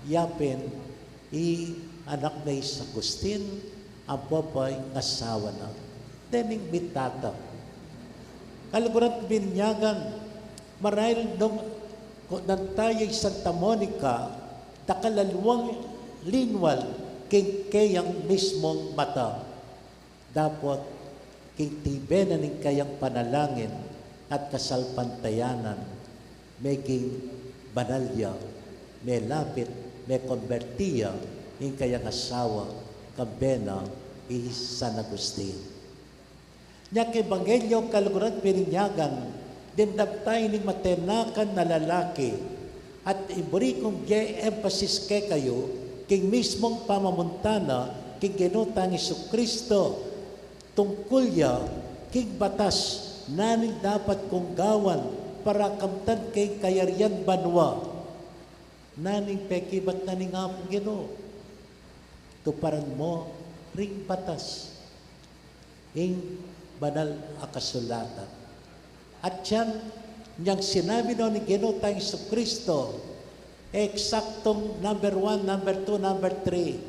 yapin i anak na i San Agustin, ampo pa ing asawa na, dening mitata. Kaluguran, bininyagan, marahil nung kutnan taya i Santa Monica, dakal a luang linwal king keyang mismung mata. Dapot king tibe na ning kayang panalangin at kasalpantayanan, meging banal ya, melapit, mekomberti ya ing kayang asawa, kambe na i San Agustin. Nya king ebanghelyo, kaluguran, bininyagan, dimdam taya ning matenakan a lalaki, at iburi kung bie emphasis kekayu king mismung pamamunta na king Ginu tang Jesucristo, tungkul ya king batas, nanu ing dapat kung gawan para kamtan king kayarian banua. Nanu ing pekibat na ning Apung Ginu? Tuparan mo ring batas, ing banal a kasulatan. At yan, niyang sinabi no ning Ginu tang Jesucristo, eksaktung number one, number two, number three.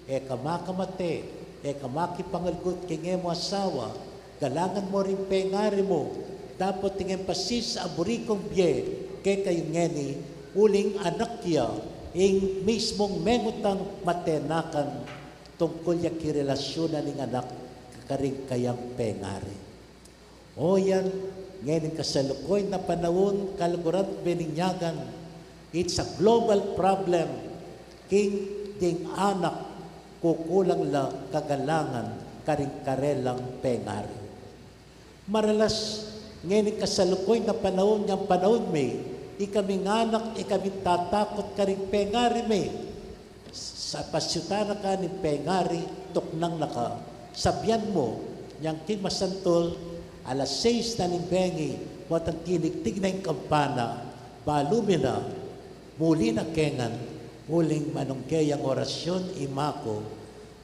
E ka makamate, e ka makipangulgut king e mu asawa, galangan mu ring pengari mu. Dapot ing emphasis a buri kung bie kekayu ngeni, uling anak ya ing mismung mengutang matenakan tungkul ya king relasyunan ning anak karing kayang pengari. O yan, ngening kasalukuyan a panaun, kaluguran at bininyagan, it's a global problem. King ding anak, kukulang la kagalangan karing karelang pengari. Maralas, ngening kasalukuyan a panaun, yang panaun mi, ikaming anak, ikaming tatakut karing pengari mi. Sa pasyutan na ka ning pengari, tuknang na ka. Sabian mu, yang king masantul, alas sais na ning bengi, potang tinigtig na ing kampana, balu mi na, muli na kengan, uling manungke yang orasyun, ima ku,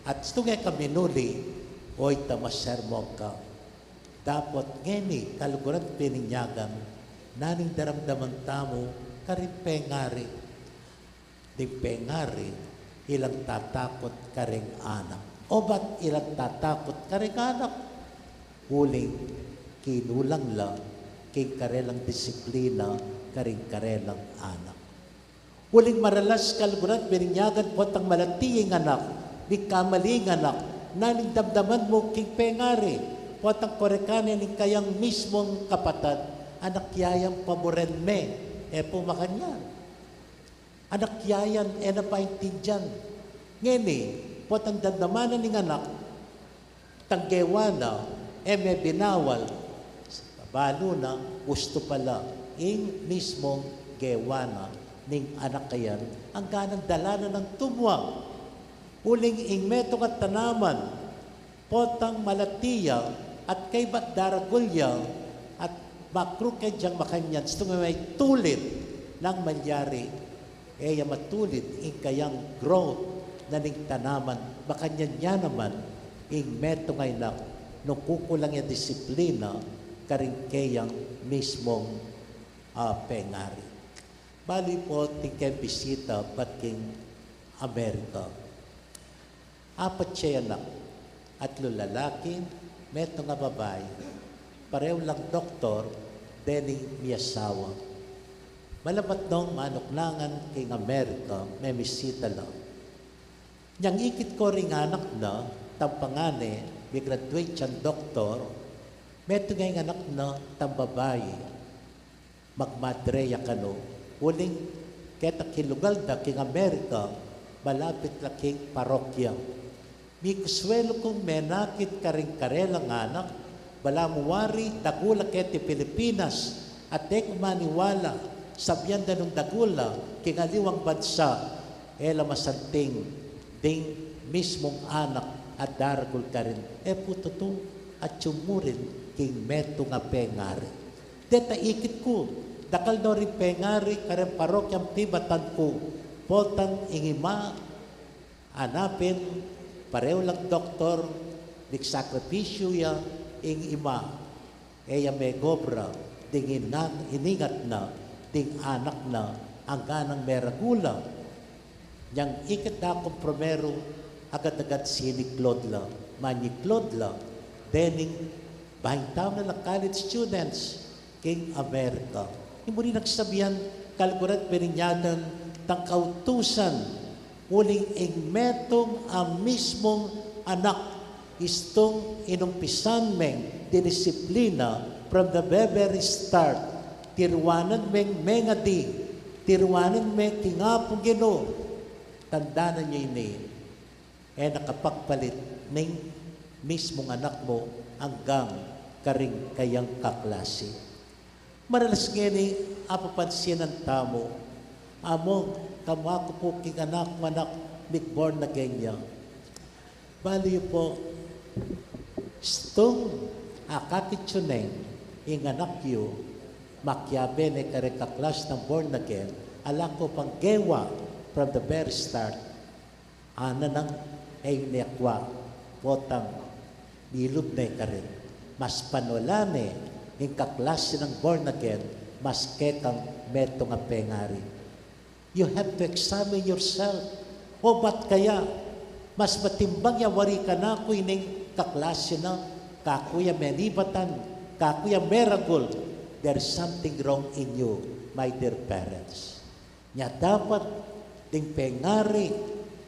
at istung e ka minuli, oy ta masermon ka. Dapot ngeni, kaluguran at bininyagan, nanu ing daramdaman tamu karing pengari? Ding pengari, ilang tatakut karing anak. Obat ilang tatakut karing anak? Uling kinulang la king karelang disiplina karing karelang anak. Uling maralas, kaluguran at bininyagan, potang malati ing anak, migkamali ing anak, nanu ing damdaman mu king pengari? Potang korekan ne ning kayang mismung kapatad, anak ya yang paburen me, e pu makanyan. Anak ya yan, e na paintindian. Ngeni, potang damdaman na ning anak, tang gewa na, e me binawal, balu na, gustu pala, ing mismung gewa na ning anak a yan, anggang dala na nang tumua. Uling ing metung a tanaman, potang malati ya, at kaybat daragul ya, at makruked yang makanyan, istung e tulid nang malyari, e ya matulid ing kayang growth na ning tanaman, makanyan ya naman ing metung a anak, nung kukulang ya disiplina, karing keyang mismung, ah, pengari. Balu yu pu ing keng bisita, bat king Amerika. Apat ya anak, atlu lalaki, metung a babai, parehu lang doktor, dening miyasawa. Malabat nong manuknangan king Amerika, memisita la. Nyang ikit ko ring anak na, tang pangane, mi-graduate yang doktor, metung ya ing anak na, tang babai. Magmadre ya kanu. Uling keta king lugal da king Amerika, malapit la king parokya. Mikuswelu kung menakit karing karelang anak, balamu wari dagul la keti Pilipinas, at e ku maniwala, sabian da nung dagul la king aliwang bansa, e la masanting ding mismung anak a daragul karin. E pu tutu, atyu mu rin king metung a pengari. Deta ikit ku, dakal no ring pengari kareng parokyang pibatan ku, potang ing ima, anapin, parehu lang doktor, migsakripisyu ya, ing ima, e ya megobra, ding inan-, iningat na, ding anak na, anggang meragul la. Nyang ikit da kung primeru, agad-agad siniklod la, manyiklod la, dening baing tau na la college students king Amerika. Ing buri nang sabian, kaluguran at bininyagan, tang kautusan, uling ing metung a mismung anak, istung inumpisan meng dinisiplina from the very start, tiruanan meng mengadi, tiruanan me king Apung Ginu. Tandanan yu ini, e na kapagpalit ning mismung anak mu anggang karing kayang kaklase. Maralas ngeni, apapansinan tamu, Among, kamua ku pu king anak, anak, mig-born again ya. Balu yu pu, istung akakit yu neng ing anak yu, Makiabe ne kareng kaklas nang born again, ala ko pang gewa from the very start. Ana nang e ne akwa, potang milub ne karin. Mas panula ne ing kaklas nang born again, mas kekang metung a pengari. You have to examine yourself. O bat kaya mas matimbang ya wari kanaku ining kaklase na, kaku ya menibatan, kaku ya meragul? There is something wrong in you, my dear parents. Nya dapat ding pengari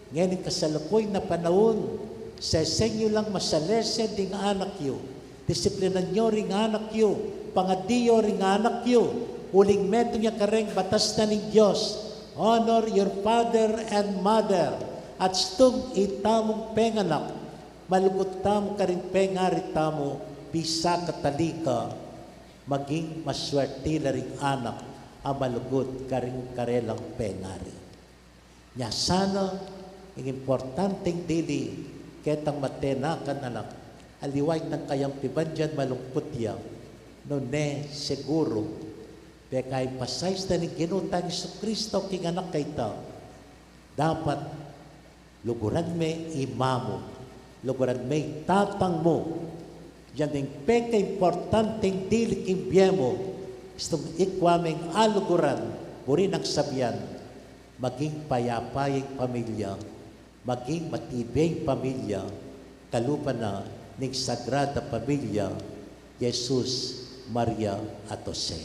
ngening kasalukuyan a panaun, sesen yu lang masalese ding anak yu, disiplinan yu ring anak yu, pangadi yu ring anak yu, uling metung ya kareng batas na ning Dios, "Honor your father and mother." At stung itamung penganak, malugud tamu karing pengari tamu, bisa katalika, maging maswerte la ring anak a malugud karing karelang pengari. Nya sana, ing importanteng dili ketang matenakan anak, aliwa itang kayang pibandian malungkut ya, nune siguru, peka-emphasize na ning Ginu tang Jesucristo king anak a ita, dapat luguran me i mamu, luguran me i tatang mu. Yan ing pekaimportanteng dili king bie mu, istung ikwa meng aluguran, buri nang sabian, maging payapa ing pamilya, maging matibe ing pamilya, kalupa na ning Sagrada Pamilya, Jesus, Maria, at Jose.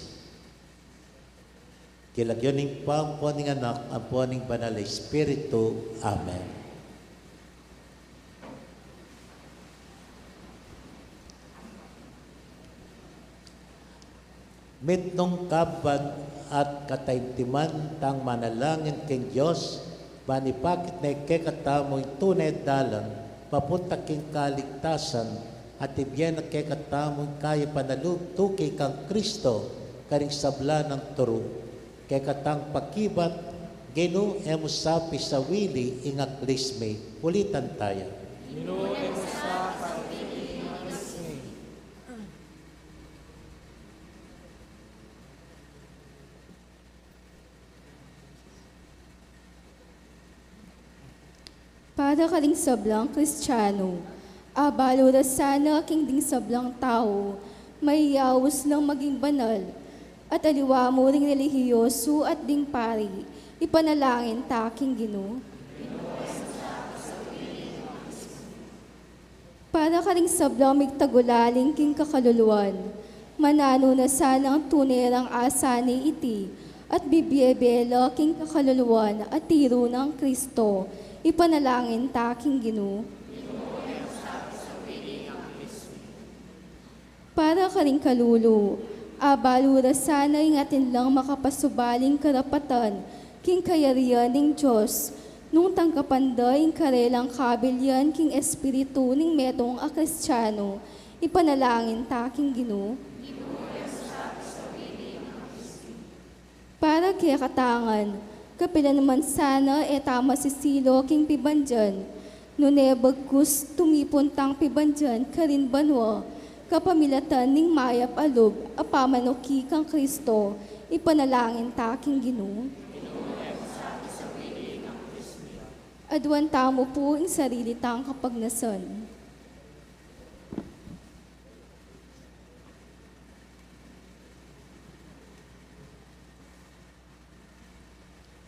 King lagyu ning Ibpa, ampo ning Anak, ampo ning Banal a Espiritu. Amen. Mitmung kabud at kataimtiman tang manalangin king Dios, ban ipakit ne kekatamu ing tune a dalan papunta king kaligtasan, at ibie na kekatamu ing kayapan a lub tuki kang Kristo karing sabla nang turu. Kekatang pakibat, Ginu, e mu sa pisawili ing aklis mi. Ulitan taya. Ginu, e mu sa pisawili ing aklis mi. Para karing sablang Kristiano, abalu ra sana king ding sablang tau, mayayaus lang maging banal, at aliwa mu ring relihiyosu at ding pari, ipanalangin ta king Ginu. Para karing sablang migtagulaling king kakaluluan, mananu na sanang tune rang asaning iti, at bibie-bie la king kakaluluan a tiru nang Kristo, ipanalangin ta king Ginu. Para karing kalulu, abalu ra sana ing atin lang makapasubaling karapatan king kayarian ning Dios, nung tanggapan da ing karelang kabilian king espiritu ning metung a Kristiano, ipanalangin ta king Ginu. Para kekatang ngan, kapilan man sana e ta masisilu king pibandian, nune bagkus tumipun tang pibandian karin banua, kapamilatan ning mayap a lub a pamanuki kang Kristo, ipanalangin ta king Ginu. Aduan tamu pu ing sarili tang kapagnasan.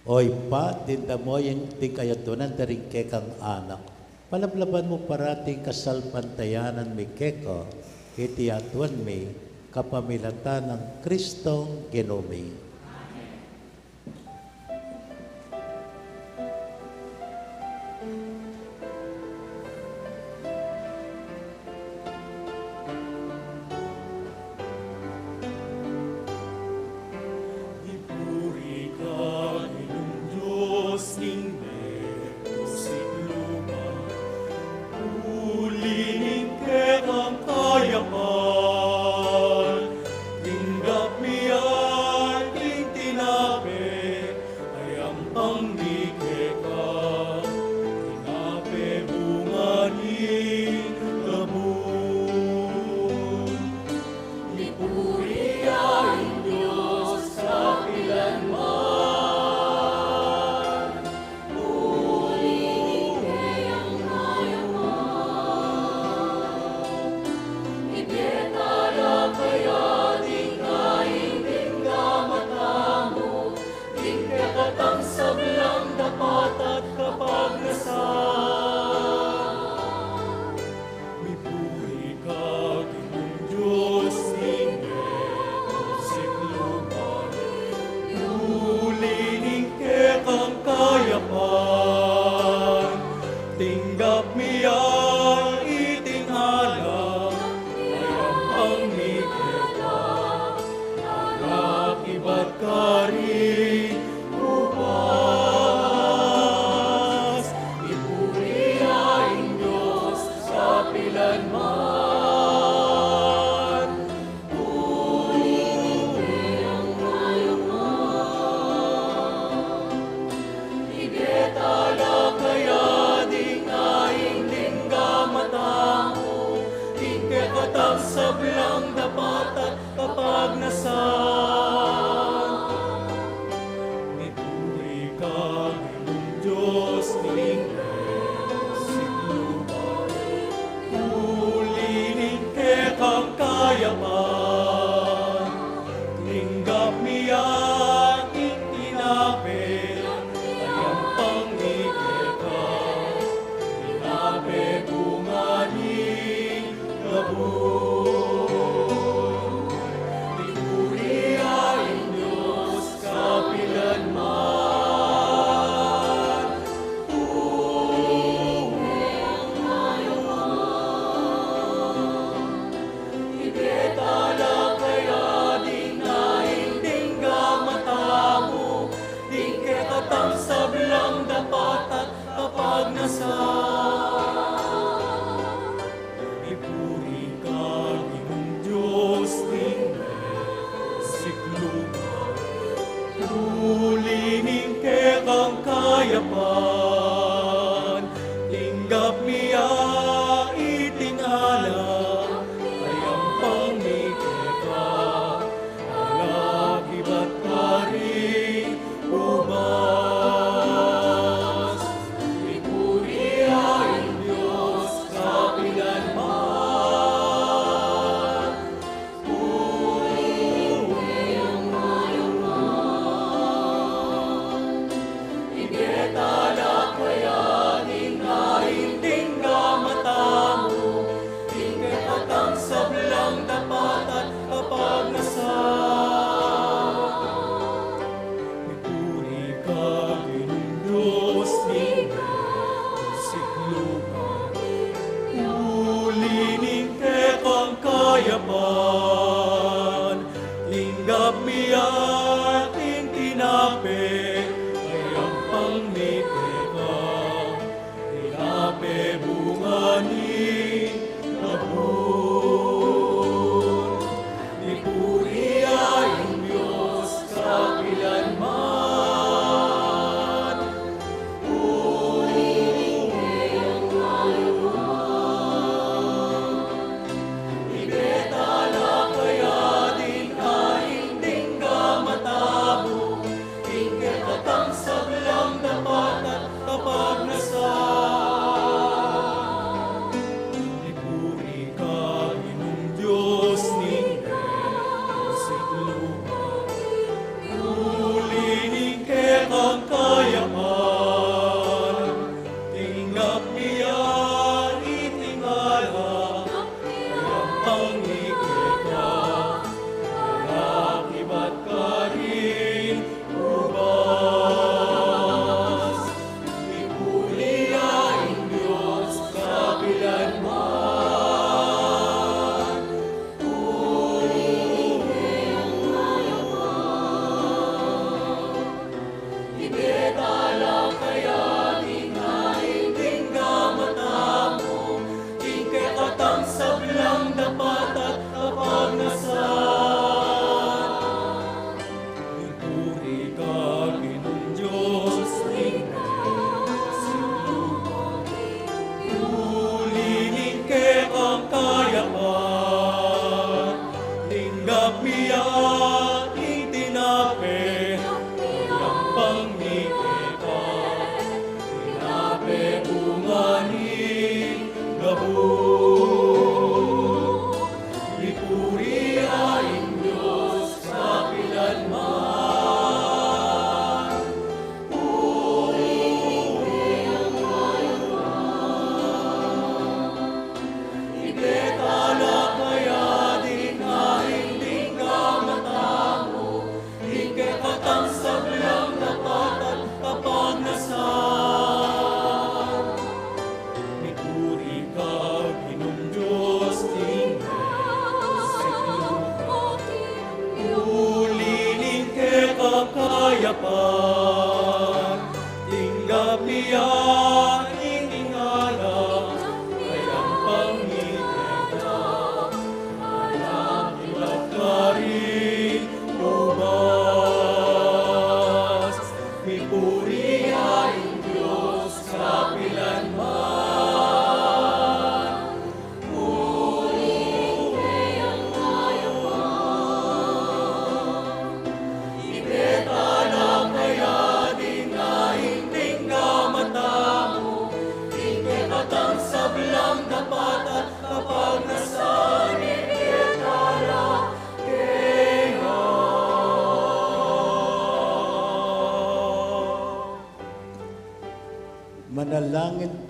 O Ibpa, ding damuyan ding kayaduanan da ring kekang anak, palablaban mu parati ing kasalpantayanan mi keka, iti aduan mi kapamilatan nang Kristong Ginu mi. Ipuri ka, Ginung Dios ning metung at lupa, uli ning kekang kayapan, tinggap mi ya ing tinape a yampang mi keka, tinape bunga ning labun. Ipuri ya ing Dios. Miyang iting alak, ayampang mi keka, alak ibat karing ubas, ipuri ya ing Dios kapilanman. Uli ning kekang kayap, ibie tala kaya ding ain lingga mata mu, ding kekatang sablang dapat at kapagnasan. Mipuri ka, Ginung Dios ning sikluban. Uli ning kekang kayapan, tinggap mi ya ing tinape, ayampang mi keka, tinape bunga ning labur. Ipuri ya ing Dios kapilanman. Uli ning kekang kayap, ibie tala kaya ding ain lingga mata mu, ding kekatang sablang dapat at kapagnasan. Ipuri ka, Ginung Dios ning sikluban. Uli ning kekang kayapan, tinggap mi ya iting alak, ayampang mi keka, alak ibat karing ubas, ipuri ya ing Dios kapilanman. Uli ning kekang kayapan, ibie tala kaya ding ain lingga mata mu, ding kekatang sablang dapat at kapagnasan. Ipuri ka, Ginung Dios ning sikluban. Uli ning kekang kayapan, tinggap mi ya iting tinape, ayampang mi keka, tinape bunga ning labur. Ipuri ya ing Dios kapilanman. Uli ning kekang kayapan, ibie tala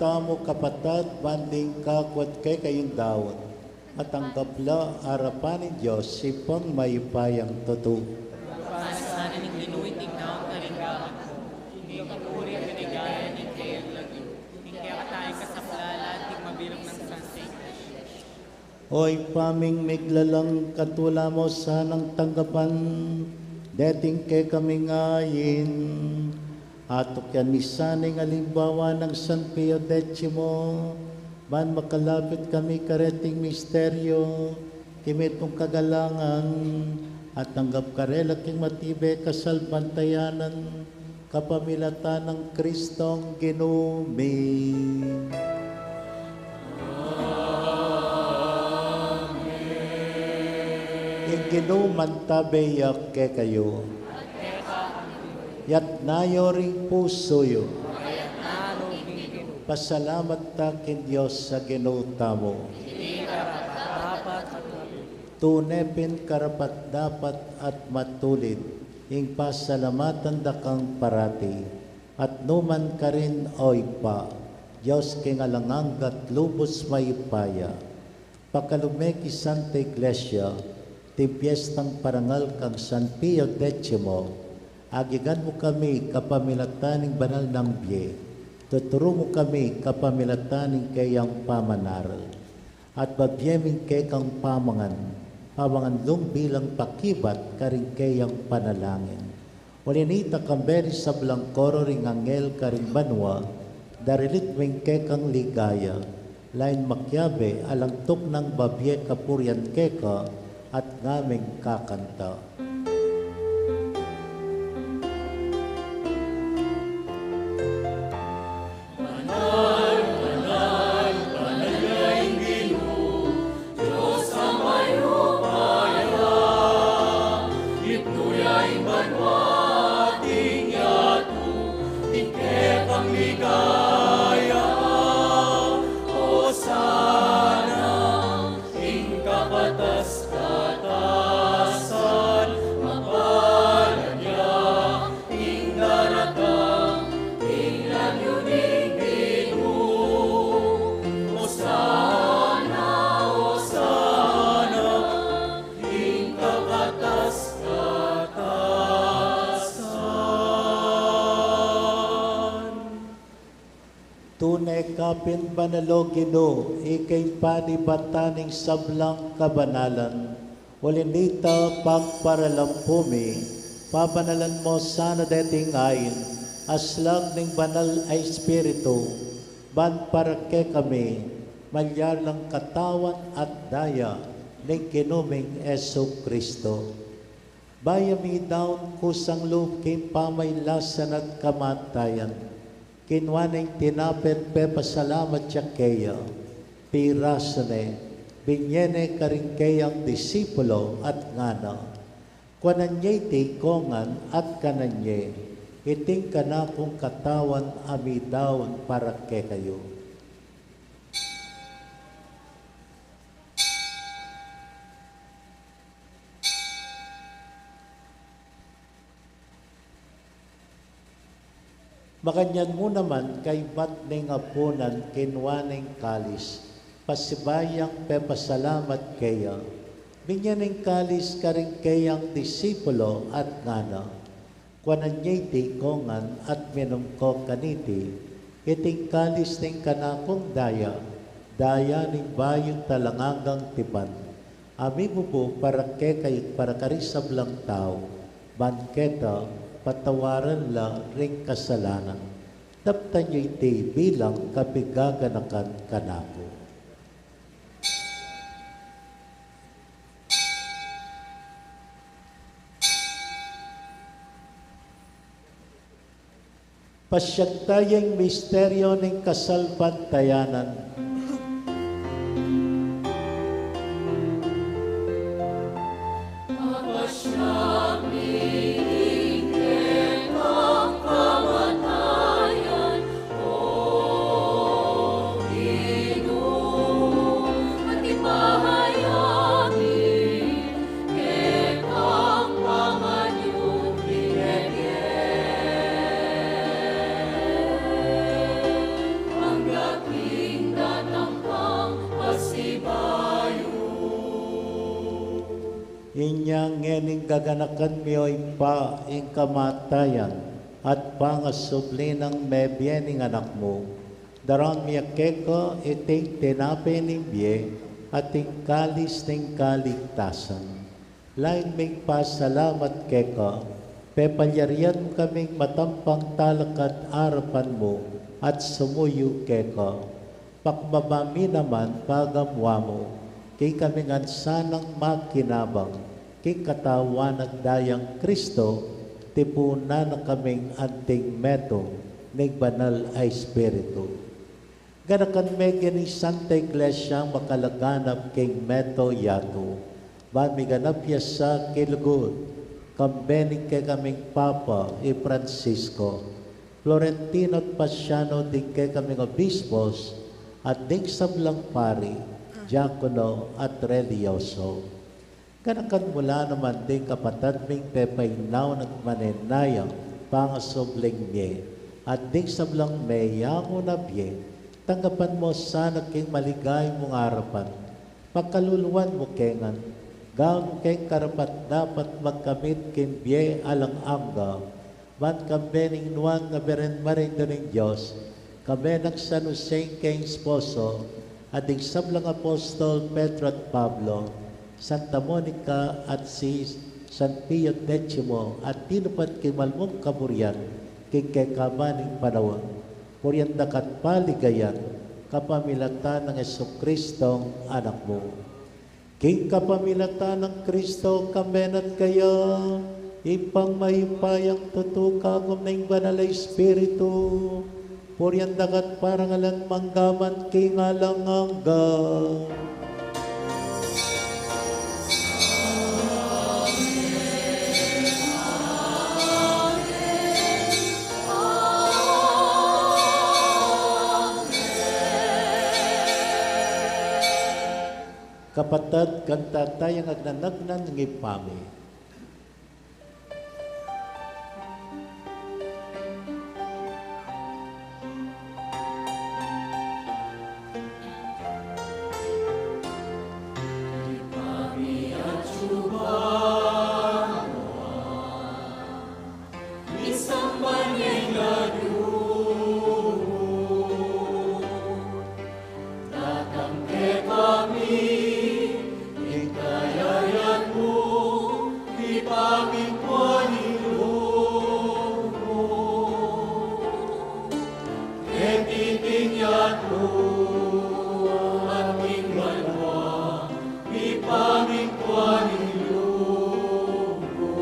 Tamu kapatad, ban ding kaku at kekayung daun, matanggap la arapan ning Dios, Ibpang mayupayang tutu. Palisanan ning Ginu iting daun karing gamat mu, king kapurian at kaligayan ning kayang lagyu, king kekatamu ing kasaplalan at king mabilug nang Santa Iglesia. O Ibpa ming miglalang, katula mu sanang tanggapan deting kekaming ain. Atukyan mi sana ing alimbawa nang San Pio Decimo, ban makalapit kami kareting misteryo, kimitung kagalangan, at tanggap karela king matibe kasalpantayanan, kapamilatan nang Kristong Ginu mi. Ing Ginu mantabe ya kekayu. Yatna yu ring pusu yu. Pasalamat ta king Dios a Ginu tamu. Tune pin karapat-dapat at matulid ing pasalamatan da kang parati, at numan karin, o Ibpa, Dios king alang angga at lubus mayupaya. Pakalub me king Santa Iglesia ing piestang parangal kang San Pio Decimo, agyutan mu kami kapamilatan ning banal nang bie, tuturu mu kami kapamilatan ning keyang pamanaral. At babie ming kekang pamangan, pamangan lung bilang pakibat karing keyang panalangin. Uli nita, kambe ring sablang koro ring anghel karing banua, darilit ming kekang ligaya, lain makiabe alang tuknang babie kapurian keka, at ngaming kakanta. Banal, banal, banal ya ing Ginu, Dios a mayupaya. Mitmu ya ing banua at ing yatu king kekang ligaya. Hosana king kapatas-katasan, mapalad ya ing daratang king lagyu ning Ginu. Hosana, Hosana king kapatas-katasan. Tune ka pin banal, o Ginu, ika ing panibatan ning sablang kabanalan. Uli nita, pagparalampu mi, pabanalan mu sana deting ain, aslag ning Banal a Espiritu, ban para kekami malyari lang katawan at daya ning Ginu ming Jesucristo. Bayu ya midaun kusang lub king pamailasan at kamatayan, kinua ne ing tinape at pepasalamat ya keya, pirasu ne, binie ne karing keyang disipulo at ngana: Kuanan ye iti kongan at kanan ye, iti ing kanakung katawan a midaun para kekayu. Makanyan mu naman, kaybat ning apunan, kinua ne ing kalis, pasibayu yang pepasalamat keya, binie ne ing kalis karing keyang disipulo at ngana: Kuanan ye iti kongan at minum ko kaniti, iti ing kalis ning kanakung daya, daya ning bayu at alang anggang tipan, a mibubu para kekayu at para karing sablang tau, ban keta patawaran la ring kasalanan. Daptan yu iti bilang kapigaganakan kanaku. Pasiag taya ing misteryo ning kasalpantayanan. Inya ngening gaganakan mi, o Ibpa, ing kamatayan at pangasubli nang mebie ning Anak mu, daraun mi keka iting tinape ning bie at ing kalis ning kaligtasan. Lain ming pasalamat keka, pepalyarian mu kaming matampang talakad arapan mu at sumuyu keka. Pakbaba mi naman pagamuan mu, king kami ngan sanang makinabang king katawan at dayang Kristo, tipunan na kaming anting metung ning Banal a Espiritu. Ganakan me king Santa Iglesia makalaganap king metung yatu, ban miganap ya sa kilugud, kambe ning kekaming Papa i Francisco, Florentino at Pasiano, ding kekaming obispos, at ding sablang pari, diakono at relihiyoso. Ganakan mu la naman ding kapatad ming pepainaun at manenayang pangasubling mie, at ding sablang meyangu na bie, tanggapan mu sana king maligaya mung arapan. Pakaluluan mu ke ngan, gawan mu keng karapat-dapat magkamit king bie alang angga, ban kambe ning Nuan a Birhen Maria Indu ning Dios, kambe nang San Jose ing kayang esposo, at ding sablang apostol Pedro at Pablo, Santa Monica at si San Pio Decimo, at tinupad king malmung kaburian king kekaban ning panaun, purian da ka at paligayan kapamilatan nang Jesucristong Anak mu. King kapamilatan nang Kristo, kambe na at keya, Ibpang mayupayang tutu, kagum ning Banal a Espiritu, purian da ka at parangalan mangga man king alang angga. Kapatad, kantan taya ing Agnanagnang Ibpa mi. Datang kekami ing kayarian mu, mipamintuan ing lub mu. Keti king yatu anti king banua, mipamintuan ing lub mu.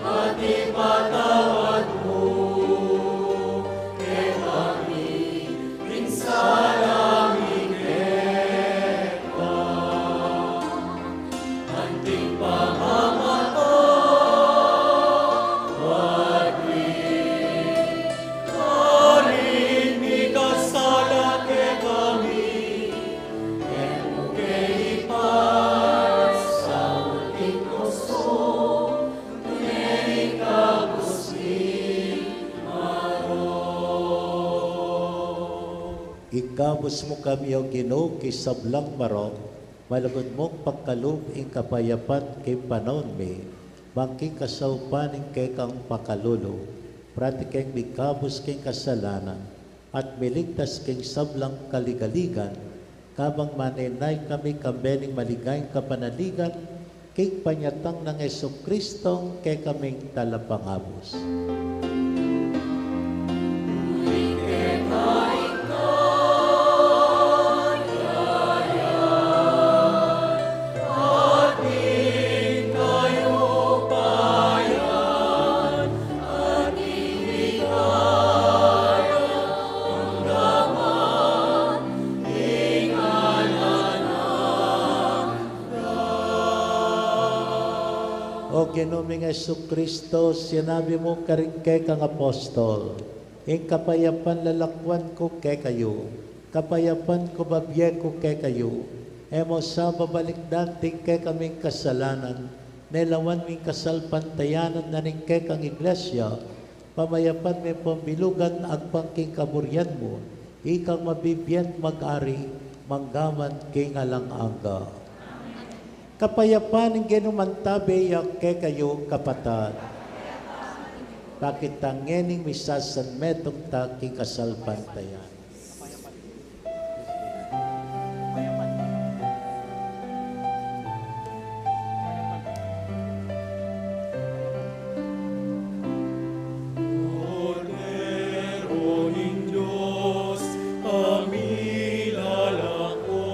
At ipatawad mu kekami ing sala mi keka, anti ing pamamatawad mi karing mikasala kekami. E mu ke ipasaul king kusu, nune ikabus king marok. Ikabus mu kami, O Ginu, king sablang marok, malugud mung pakalub ing kapayapan king panaun mi, ban king kasaupan ning kekang pakalulu, parati keng mikabus king kasalanan, at miligtas king sablang kaligaligan, kabang manenaya kami kambe ning maligayang kapanaligan, king panyatang nang Jesucristong kekaming Talapangabus. O Ginu ming Jesucristo, sinabi mu karing kekang apostol, ing kapayapan lalakwan ku kekayu, kapayapan ku bibie ku kekayu. E mu sa babalikdan ding kekaming kasalanan, nune lawan mu ing kasalpantayanan na ning kekang Iglesia, pamayapan me pambilugan agpang king kaburian mu, ikang mabibie at mag-ari, mangga man king alang angga. Kapayapan ning Ginu mantabi ya kekayu, kapatad. Pakit tang ngening misasanmetung ta king kasalpantayanan. Kordero ning Dios, a milalako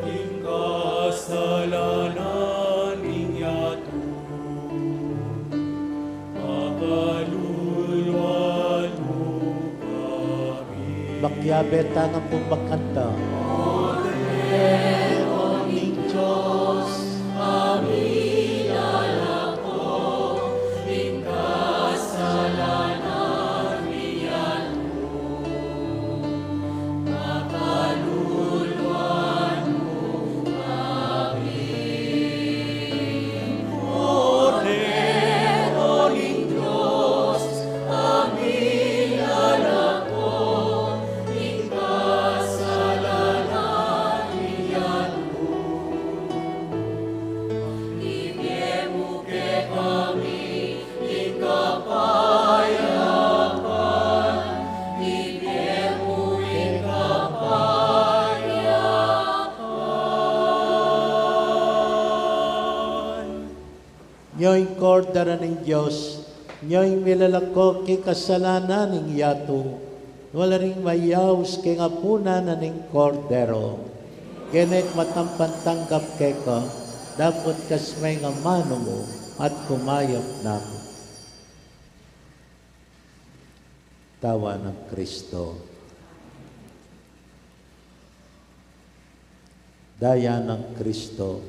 king kasalanan ning yatu. Pakaluluan mu kami. Makiabe tang ampo makanta. Kordero ning Dios, a milalako king kasalanan ning yatu. Ibie mu kekami ing kapayapan, ibie mu ing kapayapan. Nyo ing Kordero ning Dios, nyo ing milalako king kasalanan ning yatu. Nuan la ring mayaus king apunan na ning Kordero. Gene ku matampan tanggap keka, dapot kasme ing amanu mu at kumayap na ku. Katawan nang Kristo. Daya nang Kristo.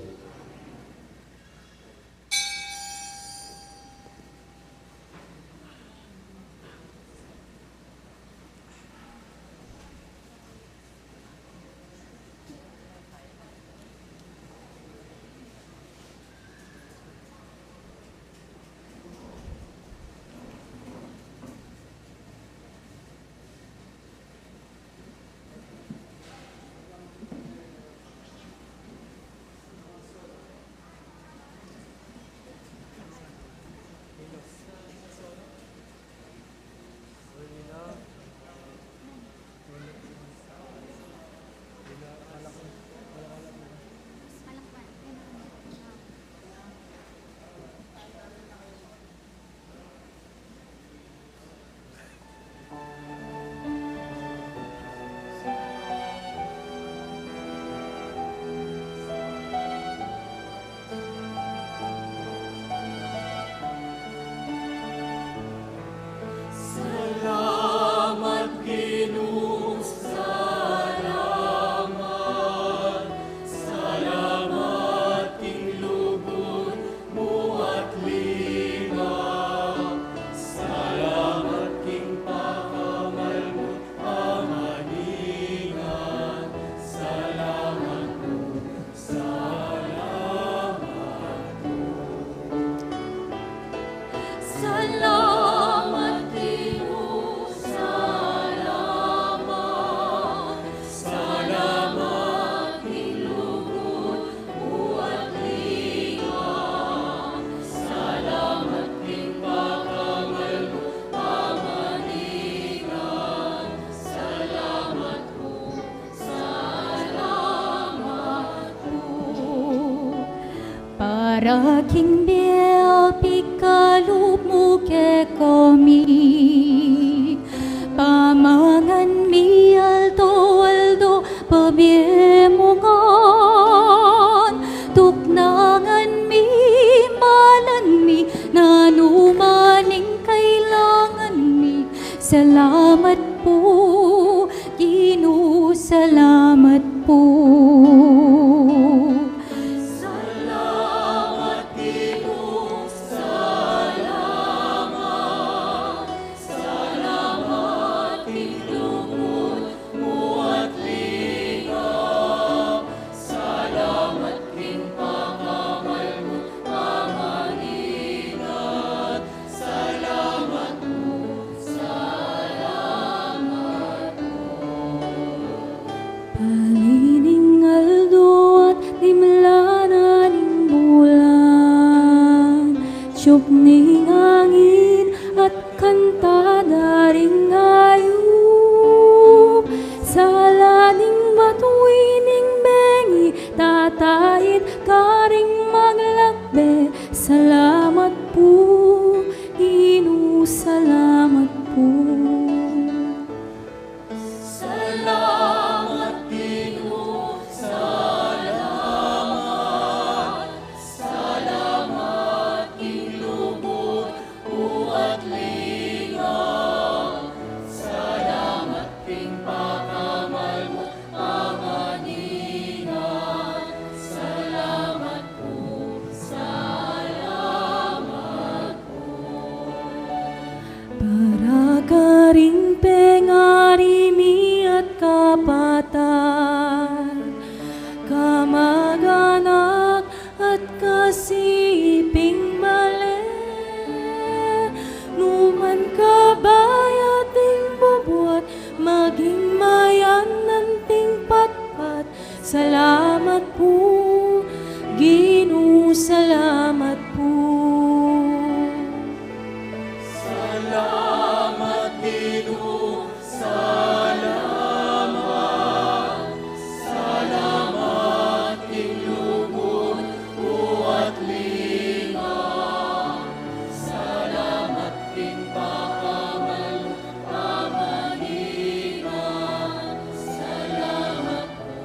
Salamat, Ginu, salamat. Salamat king lugud mu at lima. Salamat king pakamal mu a maningan. Salamat ku, salamat ku. Salamat, Ginu, salamat. Salamat king lugud mu at lima. Salamat king pakamal mu a maningan. Salamat ku, salamat ku. Para king bie a pikalub mu kekami, pamangan mi aldo-aldo pabie mu ngan, tuknangan mi, malan mi, nanu man ing kailangan mi. Salamat pu, Ginu, salamat pu. Salamat, Ginu, Siyup ning angin at kanta da ring ayup, sala ning matwi ning bengi, tatain karing maglakbe. Salamat pu, Ginu, salamat pu. Salamat, Ginu, salamat. Salamat king lugud mu at linga. Salamat king pakamal mu, pamaninga. Salamat pu, salamat pu. Para karing pengari mi at kapatad, kamag-anak at kasiping bale, numan kabaya ting bubuat, maging mayanan ting patpat. Salamat pu, Ginu, salamat pu. Salamat, Ginu, salamat. Salamat king lugud mu at linga. Salamat king pakamal mu, pamaninga. Salamat pu,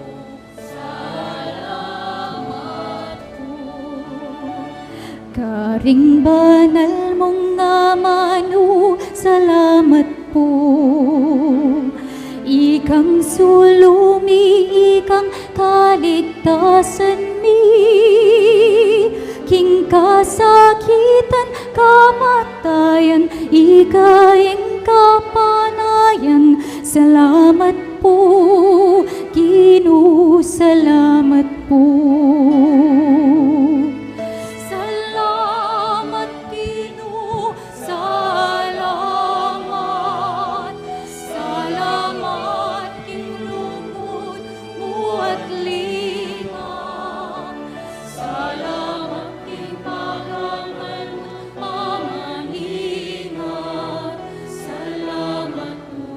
salamat pu. Karing banal mung amanu, salamat pu. Ikang sulu mi, ikang kaligtasan mi, king kasakitan, kamatayan, ika ing kapanayan. Salamat pu, Ginu, salamat pu. Salamat, Ginu, salamat. Salamat king lugud mu at linga. Salamat king pakamal mu, pamaninga. Salamat pu,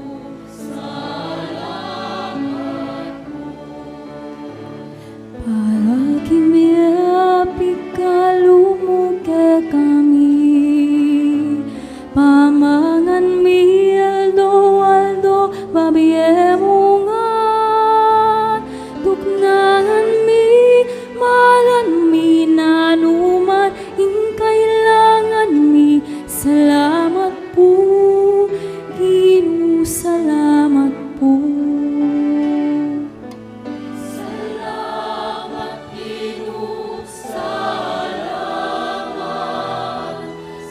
salamat pu. Para king mie pikalu mu kekami, pamangan mi aldo-aldo, babie mu ngan. Tuknangan mi, malan mi, nanu man ing kailangan mi. Salamat pu, Ginu, salamat pu. Salamat, Ginu, salamat.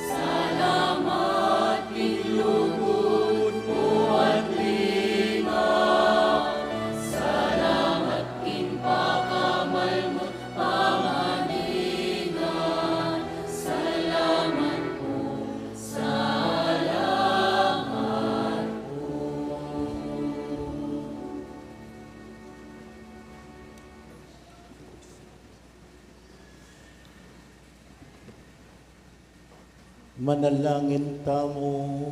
Salamat king lugud mu at linga. Salamat king pakamal mu, pamaninga. Salamat pu, salamat pu. Manalangin tamu.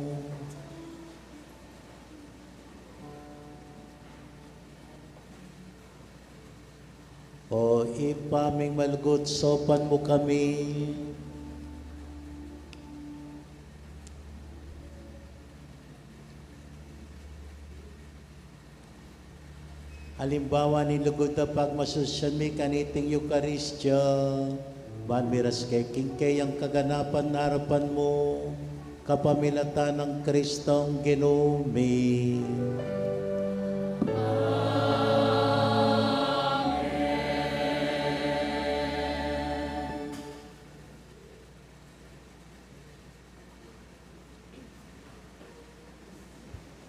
O Ibpa ming malugud, saupan mu kami. Alimbawa ning lugud a pagmasusyan mi kaniting Eukaristia, ban miras ke king keyang kaganapan arapan mu, kapamilatan nang Kristong Ginu mi.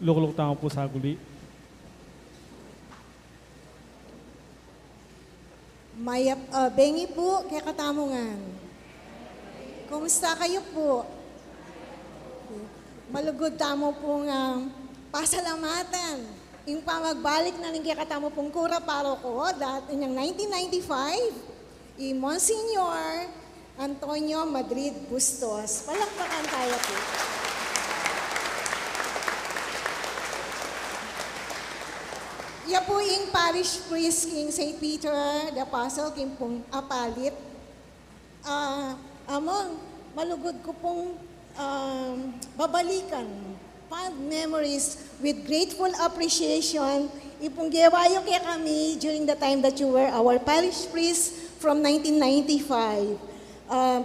Lukluk tamu pu saguli. Mayap a bengi pu kekatamu ngan. Kumusta kayu pu? Malugud tamu pung pasalamatan ing pamagbalik na ning kekatamu pung kura paroko, dat inyang nineteen ninety-five, i Monsignor Antonio Madrid Bustos. Palakpakan tayo po. Iya po ing parish priest king Saint Peter the Apostle, king pung Apalit. Ah, among, malugud ku pung, um, babalikan. Fond memories with grateful appreciation. Ipung gewa yu kekami during the time that you were our parish priest from nineteen ninety-five. Ah,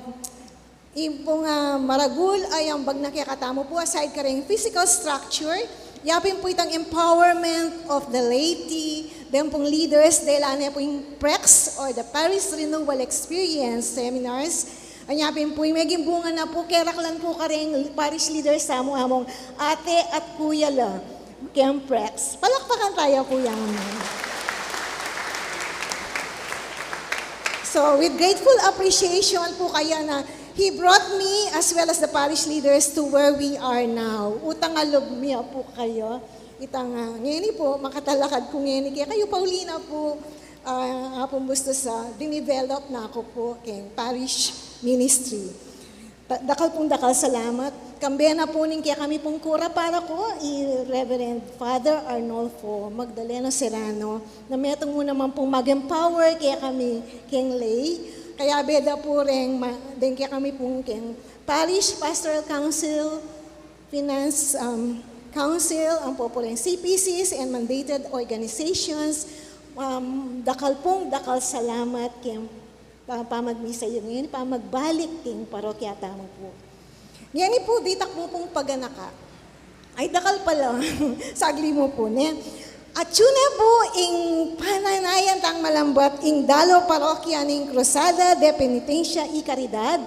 ipung, ah, maragul a ambag na kekatamu pu, aside kareng physical structure, yapin pu itang empowerment of the laity, den pung leaders, dela ne pu ing prex or the Parish Renewal Experience seminars. Anya pin pu, meging bunga na pu, keraklan pu kareng parish leaders tamu among ate at kuya la keng prex. Palakpakan tayo, Kuya Amon. So, with grateful appreciation pu kaya na, he brought me as well as the parish leaders to where we are now. Utang a lub mi pu kaya. Itang, ah, ngeni pu, makatalakad ku ngeni kekayu, Paulina pu, ah, Apung Bustos, ah, dinevelop na ku pu keng parish ministry. Da-, dakal pung dakal salamat. Kambe na pu ning kekami pung kura paroko, i Reverend Father Arnolfo Magdaleno Serrano, na metung mu naman pung mag-empower kekami keng lay. Kayabe da pu reng ma-, deng kekami pung keng Parish Pastoral Council, Finance, um, Council, ampo pu reng C P Cs and mandated organizations, um, dakal pung dakal salamat keng pa-, pamagmisa yu ngeni, pamagbalik king parokya tamu pu. Ngeni pu, ditak mu pung paganaka. Ay, dakal pala. Sagli mu pu, ne? Atyu ne pu ing pananayan tang malambat ing dalo parokya ning Cruzada de Penitencia y Caridad,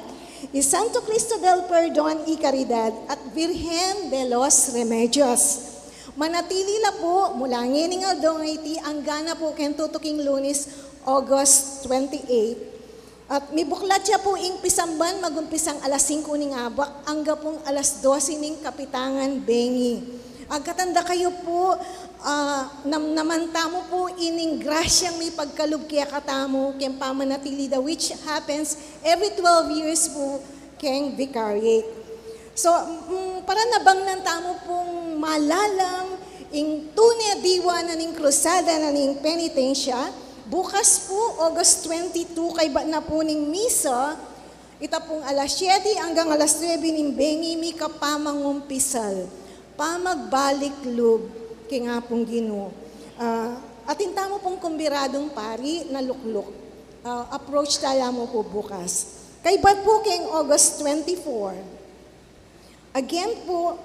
y Santo Cristo del Perdon y Caridad, at Virgen de los Remedios. Manatili la pu, mula ngening aldo ngeni angga na pu keng tutuking Lunes, August twenty-eight. At mibuklat ya pu ing pisamban, magumpisang alas singko ning abak, angga pung alas dose ning kapitangan bengi. Agkatan da kayu pu, ah, nam-, namnam tamu pu ining grasyang mipagkalub kekatamu keng pamanatili da, which happens every twelve years pu keng vicariate. So, mm, para nabangnan tamu pung malalam ing tune diwa na ning Cruzada na ning Penitensya, bukas pu, August twenty-two, kaybat na pu ning misa, ita pung alas siyete anggang alas nuebe ning bengi, mika pamangumpisal, pamagbalik lub keng Apung Ginu. Ah, atin tamu pung kumbiradung pari na lukluk. Ah, approach tala mu pu bukas. Kaybat pu keng August twenty-four. Again pu,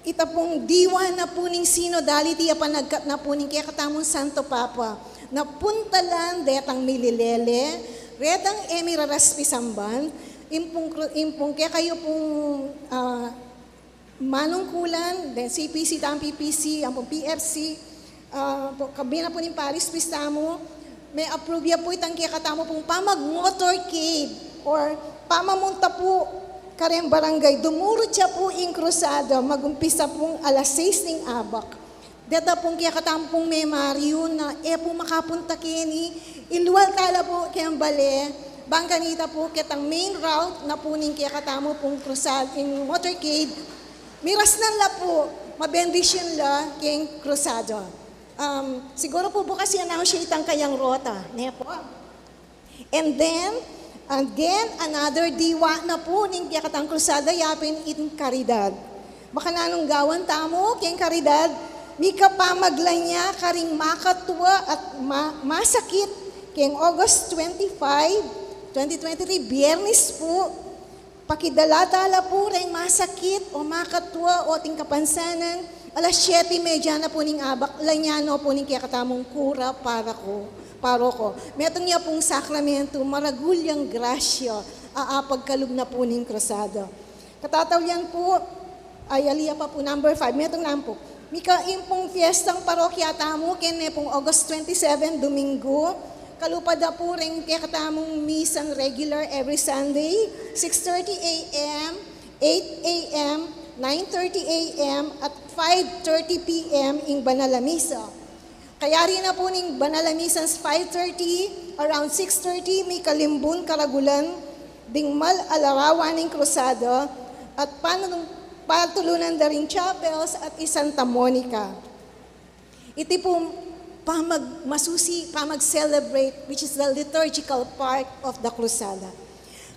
ita pung diwa na pu ning synodality a panagkat na pu ning kekatamung Santo Papa, na puntalan detang mililele, retang e miraras pisamban, ing pung kru-, ing pung kekayu pung, ah, manungkulan, then C P C, tang P P C, ampong P F C, ah, pu-, kambe na pu ning parish priest tamu, me-approve ya pu itang kekatamu pung pamag-motorcade or pamamunta pu kareng barangay. Dumurut ya pu ing Cruzada, magumpisa pung alas sais ning abak. Deta pung kekatamu pung memaryu na e pu makapunta keni, ilual tala pu keng bale, bang kanita pu ketang main route na pu ning kekatamu pung Cruzada, ing motorcade, mirasnan la pu, mabendisyun la keng Cruzada. Um, siguru pu bukas i-announce ya itang kayang rota, ne pu? And then, again, another diwa na pu ning kekatang Cruzada, yapin ing Caridad. Makananung gawan tamu keng Caridad, mika pamaglanya karing makatua at ma-, masakit keng August twenty-five, twenty twenty-three, Biyernes pu, pakidala tala pu reng masakit o makatua o ating kapansanan, alas siyete y media na pu ning abak, lanya no pu ning kekatamung kura paroko, paroko. Metung ya pung sakramentu, maragul yang grasya a apagkalub na pu ning Cruzada. Katataulian pu, ay, ali ya pa pu, number five, metung na pu. Mika ing pung fiestang parokya tamu, kene pung August twenty-seven, Domingo, kalupa da pu reng kekatamung misang regular every Sunday, six thirty A M, eight A M, nine thirty A M, at five thirty P M ing banal a misa. Kayari na pu ning banal a misa five thirty, around six thirty, mika limbun karagulan, ding mal a larawan ning Cruzada at panulung-, patulunan da ring chapels at i Santa Monica. Iti pung pamag-, masusi, pamag-celebrate, which is the liturgical part of the Cruzada.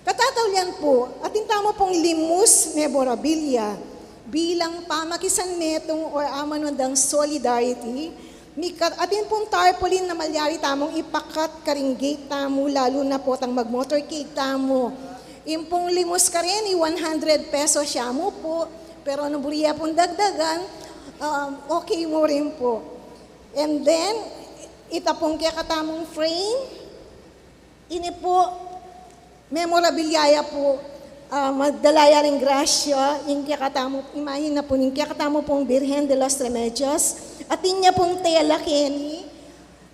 Katataulian pu, atin tamu pung limus memorabilia bilang pamakisan metung or amanundang solidarity. Mika-, atin pung tarpaulin na malyari tamung ipakat karing gate tamu, lalu na potang mag-motorcade tamu. Ing pung limus kareni, one hundred pesos ya mu pu, pero nung buri ya pung dagdagan, um, okay mu rin pu. And then, ita pung kekatamung frame, ini pu, memorabilia ya pu, ah, magdala ya ring grasya, ing kekatamu, imahin na pu, ing kekatamu pung Birhen de los Remedios, atin ya pung tela keni,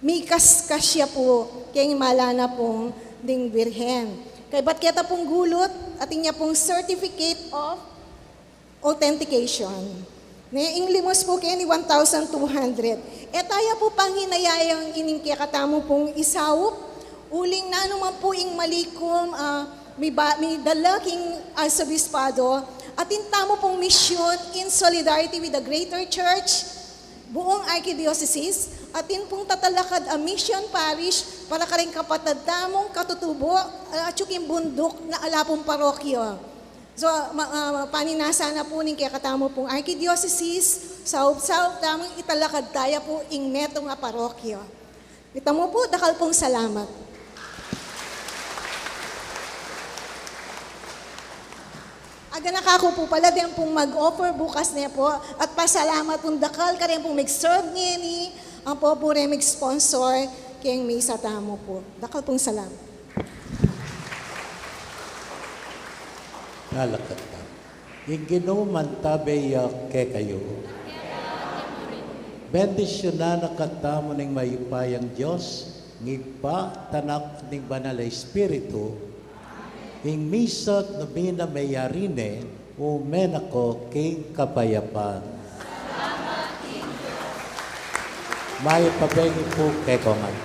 mikaskas ya pu, keng malana pung ding Birhen. Kaybat keta pung gulut, atin ya pung certificate of authentication. Ne, ing limus pu keni one thousand two hundred. E ta ya pu panghinayayang ining kekatamu pung isaup, uling nanu man pu ing malikum, ah, mi ba-, midala king arsobispado, atin tamu pung misyun in solidarity with the greater church, buung archidiocesis, atin pung tatalakad a mission parish para karing kapatad tamung katutubo, ah, atyu king bunduk na ala pung parokya. So, ma-, ah, paninasa na pu ning kekatamu pung archidiocesis, saup-saup tamung italakad taya pu ing metung a parokya. Ita mu pu, dakal pung salamat. Aganaka ku pu pala deng pung mag-offer bukas ne pu, at pasalamat pung dakal kareng pung mag-serve ngeni, ampo pu reng mag-sponsor keng misa tamu pu. Dakal pung salamat. Talakad ta. Ing Ginu mantabe ya kekayu. Bendisyunan na katamu ning mayupayang Dios, ing Ibpa, Tanak, ning Banal a Espiritu. Ing misa at nobena meyari ne, ume na ko king kapayapan. Mayap a bengi pu kekongan.